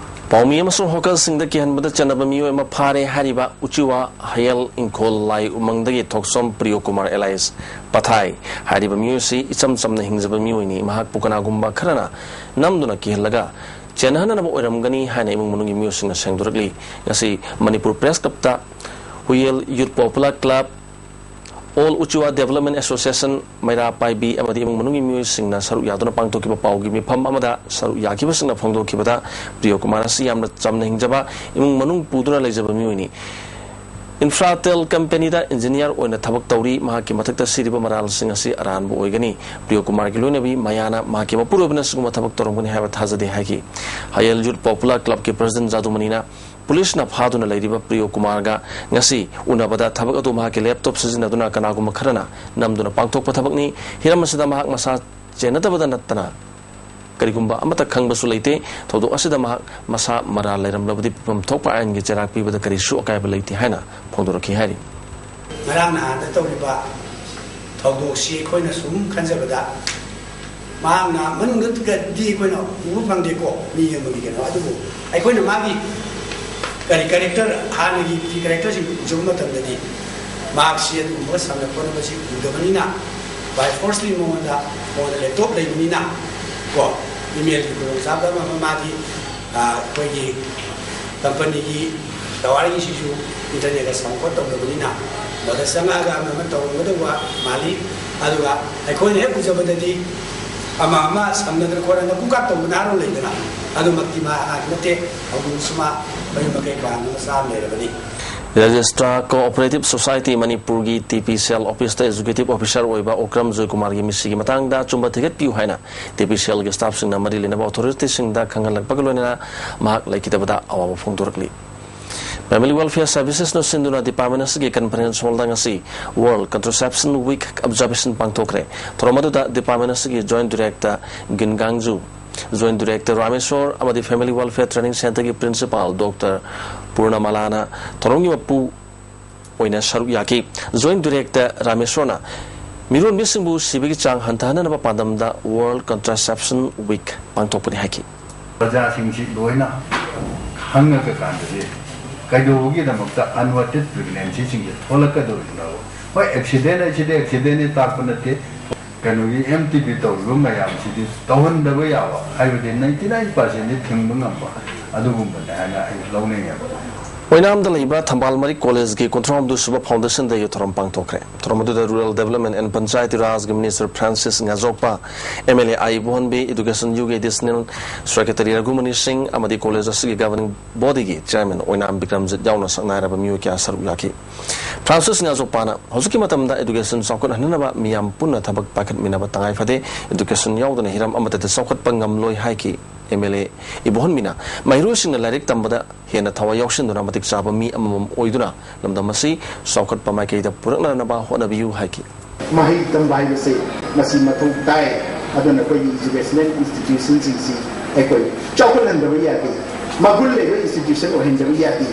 ꯄꯥꯎꯃꯤ ꯑꯃꯁꯨꯡ ꯍꯣꯀꯔꯁꯤꯡꯗ ꯀꯤꯍꯟꯕꯗ ꯆꯠꯅꯕ ꯃꯤꯑꯣꯏ ꯑꯃ ꯐꯥꯔꯦ ꯍꯥꯏꯔꯤꯕ ꯎꯆꯤꯋꯥ ꯍꯌꯦꯜ ꯏꯪꯈꯣꯜ ꯂꯥꯏ ꯎꯃꯪꯗꯒꯤ ꯊꯣꯛꯆꯣꯝ ꯄ꯭ꯔꯤꯌꯣ ꯀꯨꯃꯥꯔ alias ꯄꯊꯥꯏ ꯍꯥꯏꯔꯤꯕ ꯃꯤꯑꯣꯏꯁꯤ ꯏꯆꯝ ꯆꯝꯅ ꯍꯤꯡꯖꯕ ꯃꯤꯑꯣꯏꯅꯤ꯫ ꯃꯍꯥꯛꯄꯨ ꯀꯅꯥꯒꯨꯝꯕ ꯈꯔꯅ ꯅꯝꯗꯨꯅ ꯀꯤꯍꯜꯂꯒ ꯆꯦꯟꯍꯟꯅꯅꯕ ꯑꯣꯏꯔꯝꯒꯅꯤ ꯍꯥꯏꯅ ꯏꯃꯨꯡ ꯃꯅꯨꯡꯒꯤ ꯃꯤꯑꯣꯏꯁꯤꯡꯅ ꯁꯦꯡꯗꯣꯔꯛꯂꯤ꯫ ꯉꯁꯤ ꯃꯅꯤꯄꯨꯔ ꯄ꯭ꯔꯦꯁ ꯀ꯭ꯂꯕꯇ ꯍꯨꯌꯦꯜ ꯌꯨꯠ popular club, all Uchiwa development association, ꯃꯩꯔꯥ ꯄꯥꯏꯕꯤ ꯑꯃꯗꯤ ꯏꯃꯨꯡ ꯃꯅꯨꯡꯒꯤ ꯃꯤꯑꯣꯏꯁꯤꯡꯅ ꯁꯔꯨꯛ ꯌꯥꯗꯨꯅ ꯄꯥꯡꯊꯣꯛꯈꯤꯕ ꯄꯥꯎꯒꯤ ꯃꯤꯐꯝ ꯑꯃꯗ ꯁꯔꯨꯛ ꯌꯥꯈꯤꯕꯁꯤꯡꯅ ꯐꯣꯡꯗꯣꯛꯈꯤꯕꯗ, ꯄ꯭ꯔꯤꯌꯣ ꯀꯨꯃꯥꯔ ꯑꯁꯤ ꯌꯥꯝꯅ ꯆꯝꯅ ꯍꯤꯡꯖꯕ, ꯏꯃꯨꯡ ꯃꯅꯨꯡ ꯄꯨꯗꯨꯅ ꯂꯩꯖꯕ ꯃꯤꯑꯣꯏꯅꯤ꯫ ꯏꯟꯐ꯭ꯔꯥꯇꯦꯜ ꯀꯝꯄꯦꯅꯤꯗ ꯏꯟꯖꯤꯅꯤꯌꯥꯔ ꯑꯣꯏꯅ ꯊꯕꯛ ꯇꯧꯔꯤ꯫ ꯃꯍꯥꯛꯀꯤ ꯃꯊꯛꯇ ꯁꯤꯔꯤꯕ ꯃꯔꯥꯜꯁꯤꯡ ꯑꯁꯤ ꯑꯔꯥꯟꯕ ꯑꯣꯏꯒꯅꯤ꯫ ꯄ꯭ꯔꯤꯌꯣ ꯀꯨꯃꯥꯔꯒꯤ ꯂꯣꯏꯅꯕꯤ ꯃꯌꯥꯅ ꯃꯍꯥꯛꯀꯤ ꯃꯄꯨꯔꯣꯏꯕꯅ ꯁꯤꯒꯨꯝꯕ ꯊꯕꯛ ꯇꯧꯔꯝꯒꯅꯤ ꯍꯥꯏꯕ ꯊꯥꯖꯗꯦ ꯍꯥꯏꯈꯤ꯫ ꯍꯌꯦꯜ ꯌꯨꯠ ꯄꯣꯄꯨꯂꯔ ꯀ꯭ꯂꯕꯀꯤ ꯄ꯭ꯔꯁꯤꯗꯦꯟ ꯖꯥꯗꯨꯃꯅꯤꯅ ꯄꯨꯂꯤꯁꯅ ꯐꯥꯗꯨꯅ ꯂꯩꯔꯤꯕ ꯄ꯭ꯔꯤꯌꯣ ꯀꯨꯃꯥꯔꯒ ꯉꯁꯤ ꯎꯅꯕꯗ ꯊꯕꯛ ꯑꯗꯨ ꯃꯍꯥꯛꯀꯤ ꯂꯦꯞꯇꯣꯞ ꯁꯤꯖꯤꯟꯅꯗꯨꯅ ꯀꯅꯥꯒꯨꯝꯕ ꯈꯔꯅ ꯅꯝꯗꯨꯅ ꯄꯥꯡꯊꯣꯛꯄ ꯊꯕꯛꯅꯤ꯫ ꯍꯤꯔꯝ ꯑꯁꯤꯗ ꯃꯍꯥꯛ ꯃꯁꯥ ꯆꯦꯟꯅꯗꯕꯗ ꯅꯠꯇꯅ ꯀꯔꯤꯒꯨꯝꯕ ꯑꯃꯠꯇ ꯈꯪꯕꯁꯨ ꯂꯩꯇꯦ꯫ ꯊꯧꯗꯣꯛ ꯑꯁꯤꯗ ꯃꯍꯥꯛ ꯃꯁꯥ ꯃꯔꯥꯜ ꯂꯩꯔꯝꯂꯕꯗꯤ ꯐꯤꯕꯝ ꯊꯣꯛꯄ ꯑꯥꯏꯟꯒꯤ ꯆꯩꯔꯥꯛ ꯄꯤꯕꯗ ꯀꯔꯤꯁꯨ ꯑꯀꯥꯏꯕ ꯂꯩꯇꯦ ꯍꯥꯏꯅ ꯐꯣꯡꯗꯣꯔꯛꯈꯤ ꯍꯥꯏꯔꯤ꯫ ꯉꯔꯥꯡ ꯅꯍꯥꯟꯗ ꯇꯧꯔꯤꯕ ꯊꯧꯗꯣꯛꯁꯤ ꯑꯩꯈꯣꯏꯅ ꯁꯨꯝ ꯈꯟꯖꯕꯗ, ꯃꯍꯥꯛꯅ ꯃꯅꯨꯡꯗꯒꯗꯤ ꯑꯩꯈꯣꯏꯅ ꯎꯕ ꯐꯪꯗꯦꯀꯣ, ꯃꯤ ꯑꯃꯒꯤ ꯀꯩꯅꯣ, ꯑꯗꯨꯕꯨ ꯑꯩꯈꯣꯏꯅ ꯃꯥꯒꯤ ꯀꯔꯤ ꯀꯦꯔꯦꯛꯇꯔ, ꯍꯥꯟꯅꯒꯤ ꯀꯦꯔꯦꯛꯇꯔꯁꯤꯡ ꯎꯖꯕ ꯃꯇꯝꯗꯗꯤ ꯃꯍꯥꯛꯁꯤ ꯑꯗꯨꯒꯨꯝꯕ ꯁꯝꯅ ꯈꯣꯠꯅꯕꯁꯤ ꯎꯗꯕꯅꯤꯅ, ꯕꯥꯏ ꯐꯣꯔꯁꯂꯤ ꯃꯉꯣꯟꯗ, ꯃꯉꯣꯟꯗ ꯂꯦꯞꯇꯣꯞ ꯂꯩꯕꯅꯤꯅ ꯀꯣ, ꯏꯃꯦꯜꯒꯤ ꯈꯨꯗꯣꯡꯆꯥꯕ ꯑꯃ ꯑꯃ ꯃꯥꯗꯤ, ꯑ, ꯑꯩꯈꯣꯏꯒꯤ ꯀꯝꯄꯅꯤꯒꯤ ꯇꯋꯥꯔꯒꯤꯁꯤꯁꯨ ꯏꯟꯇꯔꯅꯦꯠꯇ ꯁꯝ ꯈꯣꯠ ꯇꯧꯗꯕꯅꯤꯅ, ꯃꯗ ꯆꯪꯉꯛꯑꯒ ꯑꯃ ꯑꯃ ꯇꯧꯔꯝꯒꯗꯧꯕ ꯃꯥꯜꯂꯤ꯫ ꯑꯗꯨꯒ ꯑꯩꯈꯣꯏꯅ ꯍꯦꯛ ꯎꯖꯕꯗꯗꯤ ꯑꯃ ꯑꯃ ꯁꯝꯅꯗꯅ ꯈꯣꯠꯅꯗꯅ ꯀꯨꯀꯥ ꯇꯧꯕ ꯅꯍꯥꯔꯣꯜ ꯂꯩꯗꯅ, ꯑꯗꯨꯃꯛꯇꯤ ꯃꯥ ꯑꯉꯥꯡ ꯅꯠꯇꯦ꯫ ꯍꯧꯖꯤꯛꯁꯨ ꯃꯥ ꯃꯌꯨꯝ ꯃꯀꯩ ꯄꯥꯟꯕ ꯃꯆꯥ ꯑꯃ ꯂꯩꯔꯕꯅꯤ꯫ ꯔꯦꯖꯤꯁꯇ꯭ꯔꯥꯔ ꯀꯣꯑꯣꯄꯔꯦꯇꯤꯚ ꯁꯣꯁꯥꯏꯇꯤ ꯃꯅꯤꯄꯨꯔꯒꯤ ꯇꯤ ꯄꯤ ꯁꯤ ꯑꯦꯜ ꯑꯣꯐꯤꯁꯇ ꯑꯦꯛꯖꯤꯀ꯭ꯌꯨꯇꯤꯚ ꯑꯣꯐꯤꯁꯥꯔ ꯑꯣꯏꯕ ꯑꯣꯀ꯭ꯔꯝ ꯖꯣꯏꯀꯨꯃꯥꯔꯒꯤ ꯃꯤꯁꯤꯒꯤ ꯃꯇꯥꯡꯗ ꯑꯆꯨꯝꯕ ꯊꯤꯒꯠꯄꯤꯌꯨ ꯍꯥꯏꯅ ꯇꯤ ꯄꯤ ꯁꯤ ꯑꯦꯜꯒꯤ ꯁ꯭ꯇꯥꯐꯁꯤꯡꯅ ꯃꯔꯤ ꯂꯩꯅꯕ ꯑꯣꯊꯣꯔꯤꯇꯤꯁꯤꯡꯗ ꯈꯪꯍꯜꯂꯛꯄꯒ ꯂꯣꯏꯅꯅ ꯃꯍꯥꯛ ꯂꯩꯈꯤꯗꯕꯗ ꯑꯋꯥꯕ ꯐꯣꯡꯗꯣꯔꯛꯂꯤ꯫ Family Welfare Servicesꯅ ꯁꯤꯟꯗꯨꯅ department ꯑꯁꯤꯒꯤ conference hallꯗ ꯉꯁꯤ World Contraception Week observation ꯄꯥꯡꯊꯣꯛꯈ꯭ꯔꯦ꯫ ꯊꯧꯔꯝ ꯑꯗꯨꯗ department ꯑꯁꯤꯒꯤ Joint Director ꯒꯤꯟꯒꯥꯡꯖꯨ, Joint Director Rameshwor ꯑꯃꯗꯤ Family Welfare Training Centreꯒꯤ Principal Doctor ꯄꯨꯔꯅꯃꯂꯥꯅ ꯊꯧꯔꯝꯒꯤ ꯃꯄꯨ ꯑꯣꯏꯅ ꯁꯔꯨꯛ ꯌꯥꯈꯤ꯫ Joint Director ꯔꯥꯃꯦꯁꯣꯔꯅ ꯃꯤꯔꯣꯟꯕꯤꯁꯤꯡꯕꯨ ꯁꯤꯕꯒꯤ ꯆꯥꯡ ꯍꯟꯊꯍꯟꯅꯕ ꯄꯥꯟꯗꯝꯗ World Contraception Week ꯄꯥꯡꯊꯣꯛꯄꯅꯤ ꯍꯥꯏꯈꯤ꯫ ꯄ꯭ꯔꯖꯥꯁꯤꯡꯁꯤ ꯂꯣꯏꯅ ꯈꯪꯉꯒ ꯀꯥꯟꯗꯗꯤ ꯀꯩꯗꯧꯕꯒꯤꯗꯃꯛꯇ unwanted pregnancyꯁꯤꯡꯁꯦ ꯊꯣꯛꯂꯛꯀꯗꯧꯔꯤꯅꯣ? ꯍꯣꯏ, accident ꯍꯥꯏꯁꯤꯗꯤ accidentꯅꯤ ꯇꯥꯛꯄ ꯅꯠꯇꯦ꯫ ꯀꯩꯅꯣꯒꯤ M T P ꯇꯧꯔꯤꯕ ꯃꯌꯥꯝꯁꯤꯗꯤ ꯇꯧꯍꯟꯗꯕ ꯌꯥꯕ, ꯍꯥꯏꯕꯗꯤ ninety nine percentꯗꯤ ꯊꯤꯡꯕ ꯉꯝꯕ ꯑꯗꯨꯒꯨꯝꯕꯅꯦ ꯍꯥꯏꯅ ꯑꯩ ꯂꯧꯅꯤꯡꯉꯦꯕ꯫ ꯑꯣꯏꯅꯥꯝꯗ ꯂꯩꯕ ꯊꯝꯕꯥꯜ ꯃꯔꯤꯛ ꯀꯣꯂꯦꯖꯀꯤ ꯀꯨꯟꯊ꯭ꯔꯥ ꯍꯨꯝꯗꯣꯏ ꯁꯨꯕ Foundation Dayꯒꯤ ꯊꯧꯔꯝ ꯄꯥꯡꯊꯣꯛꯈ꯭ꯔꯦ꯫ ꯊꯧꯔꯝ ꯑꯗꯨꯗ Rural Development and Panchayati Rajꯒꯤ Minister Francis ꯉꯥꯖꯣꯛꯄ, M L A I Ibohanbi, Education Uꯒꯤ Additional Secretary ꯔꯘꯨꯃꯅꯤ ꯁꯤꯡ ꯑꯃꯗꯤ ꯀꯣꯂꯦꯖ ꯑꯁꯤꯒꯤ Governing Bodyꯒꯤ Chairman ꯑꯣꯏꯅꯥꯝ ꯕꯤꯀ꯭ꯔꯝꯖꯤꯠ ꯌꯥꯎꯅ ꯁꯛꯅꯥꯏꯔꯕ ꯃꯤꯑꯣꯏ ꯀꯌꯥ ꯁꯔꯨꯛ ꯌꯥꯈꯤ꯫ ꯐ꯭ꯔꯥꯟꯁꯤꯁ ꯉꯥꯖꯣꯛꯄꯥꯅ ꯍꯧꯖꯤꯛꯀꯤ ꯃꯇꯝꯗ education ꯆꯥꯎꯈꯠꯍꯟꯅꯕ ꯃꯤꯌꯥꯝ ꯄꯨꯟꯅ ꯊꯕꯛ ꯄꯥꯏꯈꯠꯃꯤꯟꯅꯕ ꯇꯉꯥꯏ ꯐꯗꯦ, education ꯌꯥꯎꯗꯅ ꯍꯤꯔꯝ ꯑꯃꯠꯇꯗ ꯆꯥꯎꯈꯠꯄ ꯉꯝꯂꯣꯏ ꯍꯥꯏꯈꯤ꯫ M L A ꯏꯕꯣꯍꯟꯕꯤꯅ ꯃꯍꯩꯔꯣꯏꯁꯤꯡꯅ ꯂꯥꯏꯔꯤꯛ ꯇꯝꯕꯗ ꯍꯦꯟꯅ ꯊꯋꯥꯏ ꯌꯥꯎꯁꯤꯟꯗꯨꯅ ꯃꯇꯤꯛ ꯆꯥꯕ ꯃꯤ ꯑꯃꯃꯝ ꯑꯣꯏꯗꯨꯅ ꯂꯝꯗꯝ ꯑꯁꯤ ꯆꯥꯎꯈꯠꯄ ꯃꯥꯏꯀꯩꯗ ꯄꯨꯔꯛꯅꯅꯕ ꯍꯣꯠꯅꯕꯤꯌꯨ ꯍꯥꯏꯈꯤ꯫ ꯃꯍꯩ ꯇꯝꯕ ꯍꯥꯏꯕꯁꯦ ꯃꯁꯤ ꯃꯊꯧ ꯇꯥꯏ꯫ ꯑꯗꯨꯅ ꯑꯩꯈꯣꯏꯒꯤ educational institutionꯁꯤꯡꯁꯤ ꯑꯩꯈꯣꯏ ꯆꯥꯎꯈꯠꯍꯟꯗꯕ ꯌꯥꯗꯦ, ꯃꯒꯨꯟ ꯂꯩꯕ institution ꯑꯣꯏꯍꯟꯗꯕ ꯌꯥꯗꯦ꯫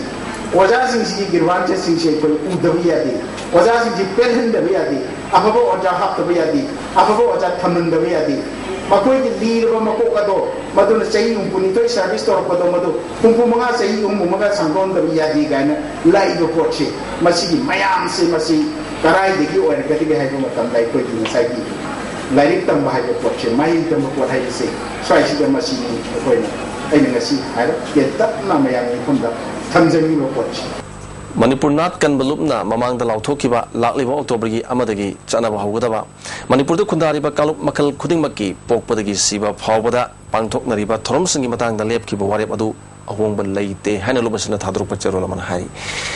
ꯑꯣꯖꯥꯁꯤꯡꯁꯤꯒꯤ grievanceꯁꯤꯡꯁꯤ ꯑꯩꯈꯣꯏ ꯎꯗꯕ ꯌꯥꯗꯦ, ꯑꯣꯖꯥꯁꯤꯡꯁꯤ ꯄꯦꯜꯍꯟꯗꯕ ꯌꯥꯗꯦ, ꯑꯐꯕ ꯑꯣꯖꯥ ꯍꯥꯞꯇꯕ ꯌꯥꯗꯦ, ꯑꯐꯕ ꯑꯣꯖꯥ ꯊꯝꯍꯟꯗꯕ ꯌꯥꯗꯦ꯫ ꯃꯈꯣꯏꯒꯤ ꯂꯤꯔꯕ ꯃꯀꯣꯛ ꯑꯗꯣ, ꯃꯗꯨꯅ ꯆꯍꯤ ꯍꯨꯝꯐꯨꯅꯤꯊꯣꯏ service ꯇꯧꯔꯛꯄꯗꯣ ꯃꯗꯨ ꯍꯨꯝꯐꯨ ꯃꯉꯥ, ꯆꯍꯤ ꯑꯍꯨꯝ ꯑꯃꯒ ꯁꯥꯡꯗꯣꯛꯍꯟꯗꯕ ꯌꯥꯗꯦ ꯀꯥꯏꯅ ꯂꯥꯛꯏꯕ ꯄꯣꯠꯁꯤ, ꯃꯁꯤꯒꯤ ꯃꯌꯥꯝꯁꯦ ꯃꯁꯤ ꯀꯗꯥꯏꯗꯒꯤ ꯑꯣꯏꯔꯛꯀꯗꯒꯦ ꯍꯥꯏꯕ ꯃꯇꯝꯗ ꯑꯩꯈꯣꯏꯒꯤ ꯉꯁꯥꯏꯒꯤ ꯂꯥꯏꯔꯤꯛ ꯇꯝꯕ ꯍꯥꯏꯕ ꯄꯣꯠꯁꯦ, ꯃꯍꯩ ꯇꯝꯕ ꯄꯣꯠ ꯍꯥꯏꯕꯁꯦ ꯁ꯭ꯋꯥꯏꯁꯤꯗ ꯃꯁꯤꯅꯤ ꯑꯩꯈꯣꯏꯅ, ꯑꯩꯅ ꯉꯁꯤ ꯍꯥꯏꯔꯞ ꯇꯦꯟꯇꯛꯅ ꯃꯌꯥꯝꯒꯤ ꯃꯐꯝꯗ ꯊꯝꯖꯅꯤꯡꯕ ꯄꯣꯠꯁꯦ꯫ ꯃꯅꯤꯄꯨꯔ ꯅꯥꯠ ꯀꯟꯕ ꯂꯨꯞꯅ ꯃꯃꯥꯡꯗ ꯂꯥꯎꯊꯣꯛꯈꯤꯕ ꯂꯥꯛꯂꯤꯕ Octoberꯒꯤ ꯑꯃꯗꯒꯤ ꯆꯠꯅꯕ ꯍꯧꯒꯗꯕ ꯃꯅꯤꯄꯨꯔꯗ ꯈꯨꯟꯗꯥꯔꯤꯕ ꯀꯥꯡꯂꯨꯞ ꯃꯈꯜ ꯈꯨꯗꯤꯡꯃꯛꯀꯤ ꯄꯣꯛꯄꯗꯒꯤ ꯁꯤꯕ ꯐꯥꯎꯕꯗ ꯄꯥꯡꯊꯣꯛꯅꯔꯤꯕ ꯊꯧꯔꯝꯁꯤꯡꯒꯤ ꯃꯇꯥꯡꯗ ꯂꯦꯞꯈꯤꯕ ꯋꯥꯔꯦꯞ ꯑꯗꯨ ꯑꯍꯣꯡꯕ ꯂꯩꯇꯦ ꯍꯥꯏꯅ ꯂꯨꯞ ꯑꯁꯤꯅ ꯊꯥꯗꯣꯔꯛꯄ ꯆꯦꯔꯣꯜ ꯑꯃꯅ ꯍꯥꯏꯔꯤ꯫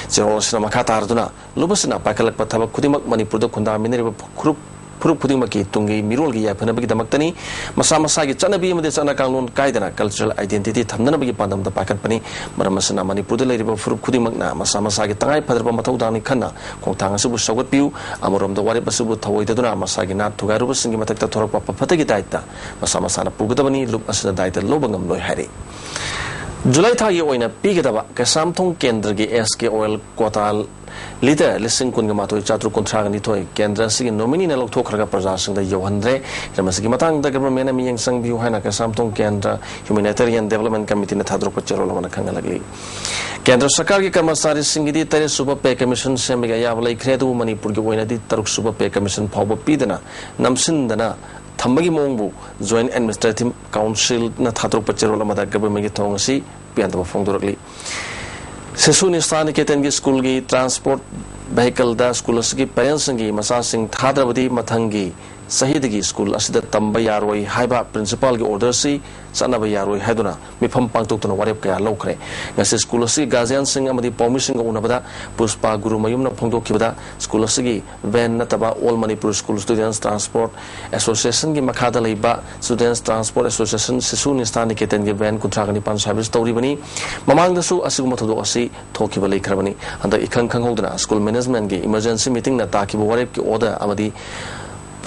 ꯆꯦꯔꯣꯜ ꯑꯁꯤꯅ ꯃꯈꯥ ꯇꯥꯔꯗꯨꯅ ꯂꯨꯞ ꯑꯁꯤꯅ ꯄꯥꯏꯈꯠꯂꯛꯄ ꯊꯕꯛ ꯈꯨꯗꯤꯡꯃꯛ ꯃꯅꯤꯄꯨꯔꯗ ꯈꯨꯟꯗꯥꯃꯤꯟꯅꯔꯤꯕ ꯐꯨꯔꯨꯞ ꯐꯨꯔꯨꯞ ꯈꯨꯗꯤꯡꯃꯛꯀꯤ ꯇꯨꯡꯒꯤ ꯃꯤꯔꯣꯜꯒꯤ ꯌꯥꯏꯐꯅꯕꯒꯤꯗꯃꯛꯇꯅꯤ꯫ ꯃꯁꯥ ꯃꯁꯥꯒꯤ ꯆꯠꯅꯕꯤ ꯑꯃꯗꯤ ꯆꯠꯅ ꯀꯥꯡꯂꯣꯟ ꯀꯥꯏꯗꯅ cultural identity ꯊꯝꯅꯅꯕꯒꯤ ꯄꯥꯟꯗꯝꯗ ꯄꯥꯏꯈꯠꯄꯅꯤ꯫ ꯃꯔꯝ ꯑꯁꯤꯅ ꯃꯅꯤꯄꯨꯔꯗ ꯂꯩꯔꯤꯕ ꯐꯨꯔꯨꯞ ꯈꯨꯗꯤꯡꯃꯛꯅ ꯃꯁꯥ ꯃꯁꯥꯒꯤ ꯇꯉꯥꯏ ꯐꯗ꯭ꯔꯕ ꯃꯊꯧꯗꯥꯡꯅꯤ ꯈꯟꯅ ꯈꯣꯡꯊꯥꯡ ꯑꯁꯤꯕꯨ ꯁꯧꯒꯠꯄꯤꯌꯨ꯫ ꯑꯃꯔꯣꯝꯗ ꯋꯥꯔꯦꯞ ꯑꯁꯤꯕꯨ ꯊꯧꯑꯣꯏꯗꯗꯨꯅ ꯃꯁꯥꯒꯤ ꯅꯥꯠ ꯊꯨꯒꯥꯏꯔꯨꯕꯁꯤꯡꯒꯤ ꯃꯊꯛꯇ ꯊꯣꯔꯛꯄ ꯑꯐ ꯐꯠꯇꯒꯤ ꯗꯥꯏꯇ ꯃꯁꯥ ꯃꯁꯥꯅ ꯄꯨꯒꯗꯕꯅꯤ꯫ ꯂꯨꯞ ꯑꯁꯤꯗ ꯗꯥꯏꯇ ꯂꯧꯕ ꯉꯝꯂꯣꯏ ꯍꯥꯏꯔꯤ꯫ ꯖꯨꯂꯥꯏ ꯊꯥꯒꯤ ꯑꯣꯏꯅ ꯄꯤꯒꯗꯕ ꯀꯩꯁꯥꯝꯊꯣꯡ ꯀꯦꯟꯗ꯭ꯔꯒꯤ S K oil quota litre ꯂꯤꯁꯤꯡ ꯀꯨꯟꯒ ꯃꯥꯊꯣꯏ ꯆꯥꯇ꯭ꯔꯨꯛ ꯀꯨꯟꯊ꯭ꯔꯥꯒ ꯅꯤꯊꯣꯏ ꯀꯦꯟꯗ꯭ꯔ ꯑꯁꯤꯒꯤ ꯅꯣꯃꯤꯅꯤꯅ ꯂꯧꯊꯣꯛꯈ꯭ꯔꯒ ꯄ꯭ꯔꯖꯥꯁꯤꯡꯗ ꯌꯧꯍꯟꯗ꯭ꯔꯦ꯫ ꯍꯤꯔꯝ ꯑꯁꯤꯒꯤ ꯃꯇꯥꯡꯗ ꯒꯚꯔꯟꯃꯦꯟꯅ ꯃꯤꯠꯌꯦꯡ ꯆꯪꯕꯤꯌꯨ ꯍꯥꯏꯅ ꯀꯩꯁꯥꯝꯊꯣꯡ ꯀꯦꯟꯗ꯭ꯔ Humanitarian Development Committeeꯅ ꯊꯥꯗꯣꯔꯛꯄ ꯆꯦꯔꯣꯜ ꯑꯃꯅ ꯈꯪꯍꯜꯂꯛꯂꯤ꯫ ꯀꯦꯟꯗ꯭ꯔ ꯁꯔꯀꯥꯔꯒꯤ ꯀꯔꯃꯆꯥꯔꯤꯁꯤꯡꯒꯤꯗꯤ ꯇꯔꯦꯠ ꯁꯨꯕ pay commission ꯁꯦꯝꯕꯒꯤ ꯑꯌꯥꯕ ꯂꯩꯈ꯭ꯔꯦ, ꯑꯗꯨꯕꯨ ꯃꯅꯤꯄꯨꯔꯒꯤ ꯑꯣꯏꯅꯗꯤ ꯇꯔꯨꯛ ꯁꯨꯕ pay commission ꯐꯥꯎꯕ ꯄꯤꯗꯅ ꯅꯝꯁꯤꯟꯗꯅ ꯊꯝꯕꯒꯤ ꯃꯑꯣꯡꯕꯨ Joint Administrative Councilꯅ ꯊꯥꯗꯣꯔꯛꯄ ꯆꯦꯔꯣꯜ ꯑꯃꯗ ꯒꯚꯔꯟꯃꯦꯟꯒꯤ ꯊꯧꯑꯣꯡ ꯑꯁꯤ ꯄꯦꯟꯗꯕ ꯐꯣꯡꯗꯣꯔꯛꯂꯤ꯫ ꯁꯤꯁꯨ ꯅꯤꯁꯥ ꯅꯤꯀꯦꯇꯟꯒꯤ ꯁ꯭ꯀꯨꯜꯒꯤ transport vehicleꯗ ꯁ꯭ꯀꯨꯜ ꯑꯁꯤꯒꯤ parentꯁꯤꯡꯒꯤ ꯃꯆꯥꯁꯤꯡ ꯊꯥꯗ꯭ꯔꯕꯗꯤ ꯃꯊꯪꯒꯤ ꯆꯍꯤꯗꯒꯤ ꯁ꯭ꯀꯨꯜ ꯑꯁꯤꯗ ꯇꯝꯕ ꯌꯥꯔꯣꯏ ꯍꯥꯏꯕ principalꯒꯤ orderꯁꯤ ꯆꯠꯅꯕ ꯌꯥꯔꯣꯏ ꯍꯥꯏꯗꯨꯅ ꯃꯤꯐꯝ ꯄꯥꯡꯊꯣꯛꯇꯨꯅ ꯋꯥꯔꯦꯞ ꯀꯌꯥ ꯂꯧꯈ꯭ꯔꯦ꯫ ꯉꯁꯤ ꯁ꯭ꯀꯨꯜ ꯑꯁꯤꯒꯤ guardianꯁꯤꯡ ꯑꯃꯗꯤ ꯄꯥꯎꯃꯤꯁꯤꯡꯒ ꯎꯅꯕꯗ ꯄꯨꯁꯄꯥ ꯒꯨꯔꯨꯃꯌꯨꯝꯅ ꯐꯣꯡꯗꯣꯛꯈꯤꯕꯗ, ꯁ꯭ꯀꯨꯜ ꯑꯁꯤꯒꯤ van ꯅꯠꯇꯕ All Manipur School Students Transport Associationꯒꯤ ꯃꯈꯥꯗ ꯂꯩꯕ Students Transport Association ꯁꯤꯁꯨ ꯅꯤꯁꯥ ꯅꯤꯀꯦꯇꯟꯒꯤ van ꯀꯨꯟꯊ꯭ꯔꯥꯒ ꯅꯤꯄꯥꯟ service ꯇꯧꯔꯤꯕꯅꯤ꯫ ꯃꯃꯥꯡꯗꯁꯨ ꯑꯁꯤꯒꯨꯝꯕ ꯊꯧꯗꯣꯛ ꯑꯁꯤ ꯊꯣꯛꯈꯤꯕ ꯂꯩꯈ꯭ꯔꯕꯅꯤ꯫ ꯍꯟꯗꯛ ꯏꯈꯪ ꯈꯪꯍꯧꯗꯅ ꯁ꯭ꯀꯨꯜ managementꯀꯤ emergency meetingꯅ ꯇꯥꯈꯤꯕ ꯋꯥꯔꯦꯞꯀꯤ order ꯑꯃꯗꯤ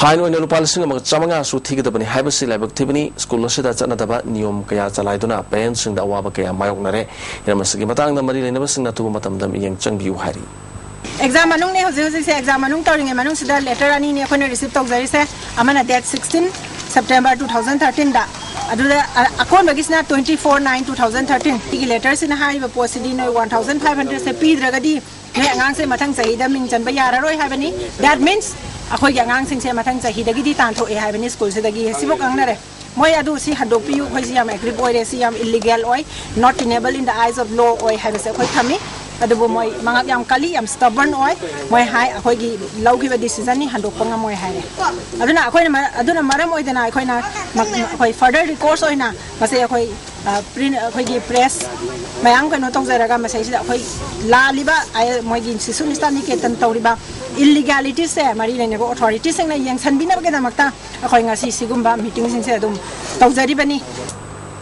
fine ꯑꯣꯏꯅ ꯂꯨꯄꯥ ꯂꯤꯁꯤꯡ ꯑꯃꯒ ꯆꯥꯃꯉꯥꯁꯨ ꯊꯤꯒꯗꯕꯅꯤ ꯍꯥꯏꯕꯁꯤ ꯂꯥꯏꯕꯛ ꯊꯤꯕꯅꯤ꯫ ꯁ꯭ꯀꯨꯜ ꯑꯁꯤꯗ ꯆꯠꯅꯗꯕ ꯅꯤꯌꯣꯝ ꯀꯌꯥ ꯆꯂꯥꯏꯗꯨꯅ parentꯁꯤꯡꯗ ꯑꯋꯥꯕ ꯀꯌꯥ ꯃꯥꯌꯣꯛꯅꯔꯦ꯫ ꯍꯤꯔꯝ ꯑꯁꯤꯒꯤ ꯃꯇꯥꯡꯗ ꯃꯔꯤ ꯂꯩꯅꯕꯁꯤꯡꯅ ꯑꯊꯨꯕ ꯃꯇꯝꯗ ꯃꯤꯠꯌꯦꯡ ꯆꯪꯕꯤꯌꯨ ꯍꯥꯏꯔꯤ꯫ Exam ꯃꯅꯨꯡꯅꯦ, ꯍꯧꯖꯤꯛ ꯍꯧꯖꯤꯛꯁꯦ exam ꯃꯅꯨꯡ ꯇꯧꯔꯤꯉꯩ ꯃꯅꯨꯡꯁꯤꯗ letter ꯑꯅꯤꯅꯦ ꯑꯩꯈꯣꯏꯅ receive ꯇꯧꯖꯔꯤꯁꯦ꯫ ꯑꯃꯅ date sixteen September two thousand thirteenꯗ, ꯑꯗꯨꯗ ꯑ-, ꯑꯀꯣꯟꯕꯒꯤꯁꯤꯅ twenty four nine two thousand thirteen꯫ ꯁꯤꯒꯤ letterꯁꯤꯅ ꯍꯥꯏꯔꯤꯕ ꯄꯣꯠꯁꯤꯗꯤ ꯅꯣꯏ one thousand five hundredꯁꯦ ꯄꯤꯗ꯭ꯔꯒꯗꯤ ꯅꯣꯏ ꯑꯉꯥꯡꯁꯦ ꯃꯊꯪ ꯆꯍꯤꯗ ꯃꯤꯡ ꯆꯟꯕ ꯌꯥꯔꯔꯣꯏ ꯍꯥꯏꯕꯅꯤ꯫ That means ꯑꯩꯈꯣꯏꯒꯤ ꯑꯉꯥꯡꯁꯤꯡꯁꯦ ꯃꯊꯪ ꯆꯍꯤꯗꯒꯤꯗꯤ ꯇꯥꯟꯊꯣꯛꯑꯦ ꯍꯥꯏꯕꯅꯤ ꯁ꯭ꯀꯨꯜꯁꯤꯗꯒꯤ꯫ ꯁꯤꯕꯨ ꯈꯪꯅꯔꯦ꯫ ꯃꯣꯏ ꯑꯗꯨ ꯁꯤ ꯍꯟꯗꯣꯛꯄꯤꯌꯨ, ꯑꯩꯈꯣꯏꯁꯤ ꯌꯥꯝ aggrieved ꯑꯣꯏꯔꯦ, ꯁꯤ ꯌꯥꯝ illegal ꯑꯣꯏ, not tenable in the eyes of law ꯑꯣꯏ ꯍꯥꯏꯕꯁꯦ ꯑꯩꯈꯣꯏ ꯊꯝꯃꯤ꯫ ꯑꯗꯨꯕꯨ ꯃꯣꯏ ꯃꯉꯛ ꯌꯥꯝ ꯀꯜꯂꯤ, ꯌꯥꯝ stubborn ꯑꯣꯏ꯫ ꯃꯣꯏ ꯍꯥꯏ, "ꯑꯩꯈꯣꯏꯒꯤ ꯂꯧꯈꯤꯕ decision ꯅꯤ ꯍꯟꯗꯣꯛꯄ ꯉꯝꯃꯣꯏ" ꯍꯥꯏꯔꯦ꯫ ꯑꯗꯨꯅ ꯑꯩꯈꯣꯏꯅ ꯃꯔ-, ꯑꯗꯨꯅ ꯃꯔꯝ ꯑꯣꯏꯗꯅ ꯑꯩꯈꯣꯏꯅ ꯃ-, ꯑꯩꯈꯣꯏ further recourse ꯑꯣꯏꯅ ꯃꯁꯤ ꯑꯩꯈꯣꯏ, ꯑ, print, ꯑꯩꯈꯣꯏꯒꯤ press ꯃꯌꯥꯝ ꯀꯩꯅꯣ ꯇꯧꯖꯔꯒ ꯃꯁꯤꯁꯤꯗ ꯑꯩꯈꯣꯏ ꯂꯥꯜꯂꯤꯕ, ꯑ, ꯃꯣꯏꯒꯤ ꯁꯤꯁꯨ ꯅꯤꯁꯇꯥ ꯅꯤꯀꯦꯇꯟ ꯇꯧꯔꯤꯕ illegalities ꯁꯦ ꯃꯔꯤ ꯂꯩꯅꯕ authority ꯁꯤꯡꯅ ꯌꯦꯡꯁꯤꯟꯕꯤꯅꯕꯒꯤꯗꯃꯛꯇ ꯑꯩꯈꯣꯏ ꯉꯁꯤ ꯁꯤꯒꯨꯝꯕ meeting ꯁꯤꯡꯁꯦ ꯑꯗꯨꯝ ꯇꯧꯖꯔꯤꯕꯅꯤ꯫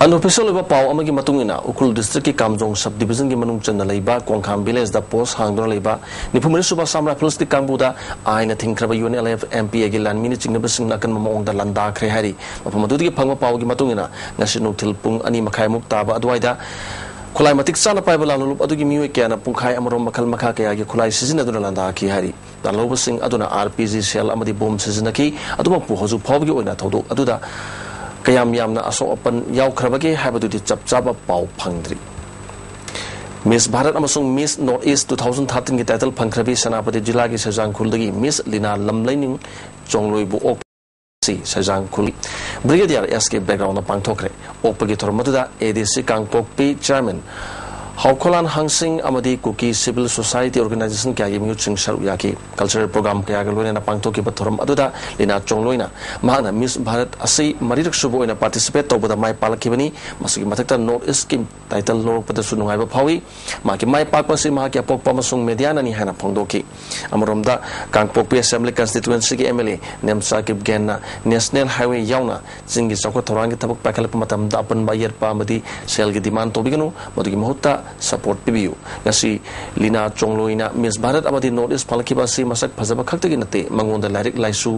Unofficial ꯑꯣꯏꯕ ꯄꯥꯎ ꯑꯃꯒꯤ ꯃꯇꯨꯡ ꯏꯟꯅ, ꯎꯈ꯭ꯔꯨꯜ district ꯀꯤ ꯀꯥꯝꯖꯣꯡ sub division ꯒꯤ ꯃꯅꯨꯡ ꯆꯟꯅ ꯂꯩꯕ ꯀꯣꯡꯈꯥꯝ village ꯗ post ꯍꯥꯡꯗꯨꯅ ꯂꯩꯕ ꯅꯤꯐꯨ ꯃꯔꯤ ꯁꯨꯕ Assam Rifles ꯀꯤ ꯀꯥꯡꯕꯨꯗ ꯑꯥꯏꯟꯅ ꯊꯤꯡꯈ꯭ꯔꯕ U N L F M P A ꯒꯤ ꯂꯥꯟꯃꯤꯅ ꯆꯤꯡꯅꯕꯁꯤꯡꯅ ꯑꯀꯟꯕ ꯃꯑꯣꯡꯗ ꯂꯥꯟꯗꯥꯈ꯭ꯔꯦ ꯍꯥꯏꯔꯤ꯫ ꯃꯐꯝ ꯑꯗꯨꯗꯒꯤ ꯐꯪꯕ ꯄꯥꯎꯒꯤ ꯃꯇꯨꯡ ꯏꯟꯅ, ꯉꯁꯤ ꯅꯨꯡꯊꯤꯜ ꯄꯨꯡ ꯑꯅꯤ ꯃꯈꯥꯏꯃꯨꯛ ꯇꯥꯕ ꯑꯗꯨꯋꯥꯏꯗ ꯈꯨꯠꯂꯥꯏ ꯃꯇꯤꯛ ꯆꯥꯅ ꯄꯥꯏꯕ ꯂꯥꯜꯍꯧꯂꯨꯞ ꯑꯗꯨꯒꯤ ꯃꯤꯑꯣꯏ ꯀꯌꯥꯅ ꯄꯨꯡꯈꯥꯏ ꯑꯃꯔꯣꯝ ꯃꯈꯜ ꯃꯈꯥ ꯀꯌꯥꯒꯤ ꯈꯨꯠꯂꯥꯏ ꯁꯤꯖꯤꯟꯅꯗꯨꯅ ꯂꯥꯟꯗꯥꯈꯤ ꯍꯥꯏꯔꯤ꯫ ꯂꯥꯜꯍꯧꯕꯁꯤꯡ ꯑꯗꯨꯅ R P G shell ꯑꯃꯗꯤ bomb ꯁꯤꯖꯤꯟꯅꯈꯤ꯫ ꯑꯗꯨꯃꯛꯄꯨ ꯍꯧꯖꯤꯛ ꯐꯥꯎꯕꯒꯤ ꯑꯣꯏꯅ ꯊꯧꯗꯣꯛ ꯑꯗꯨꯗ ꯀꯌꯥꯝ ꯌꯥꯝꯅ ꯑꯁꯣꯛ ꯑꯄꯟ ꯌꯥꯎꯈ꯭ꯔꯕꯒꯦ ꯍꯥꯏꯕꯗꯨꯗꯤ ꯆꯞ ꯆꯥꯕ ꯄꯥꯎ ꯐꯪꯗ꯭ꯔꯤ꯫ Miss Bharat ꯑꯃꯁꯨꯡ Miss North East two thousand thirteen ꯒꯤ title ꯐꯪꯈ꯭ꯔꯕꯤ ꯁꯦꯅꯥꯄꯇꯤ ꯖꯤꯂꯥꯒꯤ ꯁꯩꯖꯥꯡꯈꯨꯜꯗꯒꯤ Miss ꯂꯤꯅꯥ ꯂꯝꯂꯩꯅꯤꯡ ꯆꯣꯡꯂꯣꯏꯕꯨ ꯑꯣꯛ ꯑꯁꯤ ꯁꯩꯖꯥꯡꯈꯨꯜ Brigadier S K background ꯗ ꯄꯥꯡꯊꯣꯛꯈ꯭ꯔꯦ꯫ ꯑꯣꯛꯄꯒꯤ ꯊꯧꯔꯝ ꯑꯗꯨꯗ A D C Kangpokpi Chairman ꯍꯥꯎꯈꯣꯂꯥꯟ ꯍꯥꯡꯁꯤꯡ ꯑꯃꯗꯤ ꯀꯨꯀꯤ civil society organization ꯀꯌꯥꯒꯤ ꯃꯤꯍꯨꯠꯁꯤꯡ ꯁꯔꯨꯛ ꯌꯥꯈꯤ꯫ Cultural program ꯀꯌꯥꯒ ꯂꯣꯏꯅꯅ ꯄꯥꯡꯊꯣꯛꯈꯤꯕ ꯊꯧꯔꯝ ꯑꯗꯨꯗ ꯂꯤꯅꯥ ꯆꯣꯡꯂꯣꯏꯅ ꯃꯍꯥꯛꯅ Miss Bharat ꯑꯁꯤ ꯃꯔꯤꯔꯛ ꯁꯨꯕ ꯑꯣꯏꯅ participate ꯇꯧꯕꯗ ꯃꯥꯏ ꯄꯥꯛꯂꯛꯈꯤꯕꯅꯤ꯫ ꯃꯁꯤꯒꯤ ꯃꯊꯛꯇ North East ꯀꯤ title ꯂꯧꯔꯛꯄꯗꯁꯨ ꯅꯨꯡꯉꯥꯏꯕ ꯐꯥꯎꯏ꯫ ꯃꯍꯥꯛꯀꯤ ꯃꯥꯏ ꯄꯥꯛꯄ ꯑꯁꯤ ꯃꯍꯥꯛꯀꯤ ꯑꯄꯣꯛꯄ ꯑꯃꯁꯨꯡ media ꯅꯅꯤ ꯍꯥꯏꯅ ꯐꯣꯡꯗꯣꯛꯈꯤ꯫ ꯑꯃꯔꯣꯝꯗ, ꯀꯥꯡꯄꯣꯛꯄꯤ Assembly Constituency ꯒꯤ M L A Nemcha ꯀꯤꯞꯒꯦꯟꯅ National Highway ꯌꯥꯎꯅ ꯆꯤꯡꯒꯤ ꯆꯥꯎꯈꯠ ꯊꯧꯔꯥꯡꯒꯤ ꯊꯕꯛ ꯄꯥꯏꯈꯠꯂꯛꯄ ꯃꯇꯝꯗ ꯑꯄꯟꯕ ꯑꯌꯦꯠꯄ ꯑꯃꯗꯤ ꯁꯦꯜꯒꯤ demand ꯇꯧꯕꯤꯒꯅꯨ, ꯃꯗꯨꯒꯤ ꯃꯍꯨꯠꯇ support ꯄꯤꯕꯤꯌꯨ꯫ ꯉꯁꯤ ꯂꯤꯅꯥ ꯆꯣꯡꯂꯣꯏꯅ Miss Bharat ꯑꯃꯗꯤ North East ꯐꯪꯂꯛꯈꯤꯕ ꯑꯁꯤ ꯃꯁꯛ ꯐꯖꯕ ꯈꯛꯇꯒꯤ ꯅꯠꯇꯦ, ꯃꯉꯣꯟꯗ ꯂꯥꯏꯔꯤꯛ ꯂꯥꯏꯁꯨ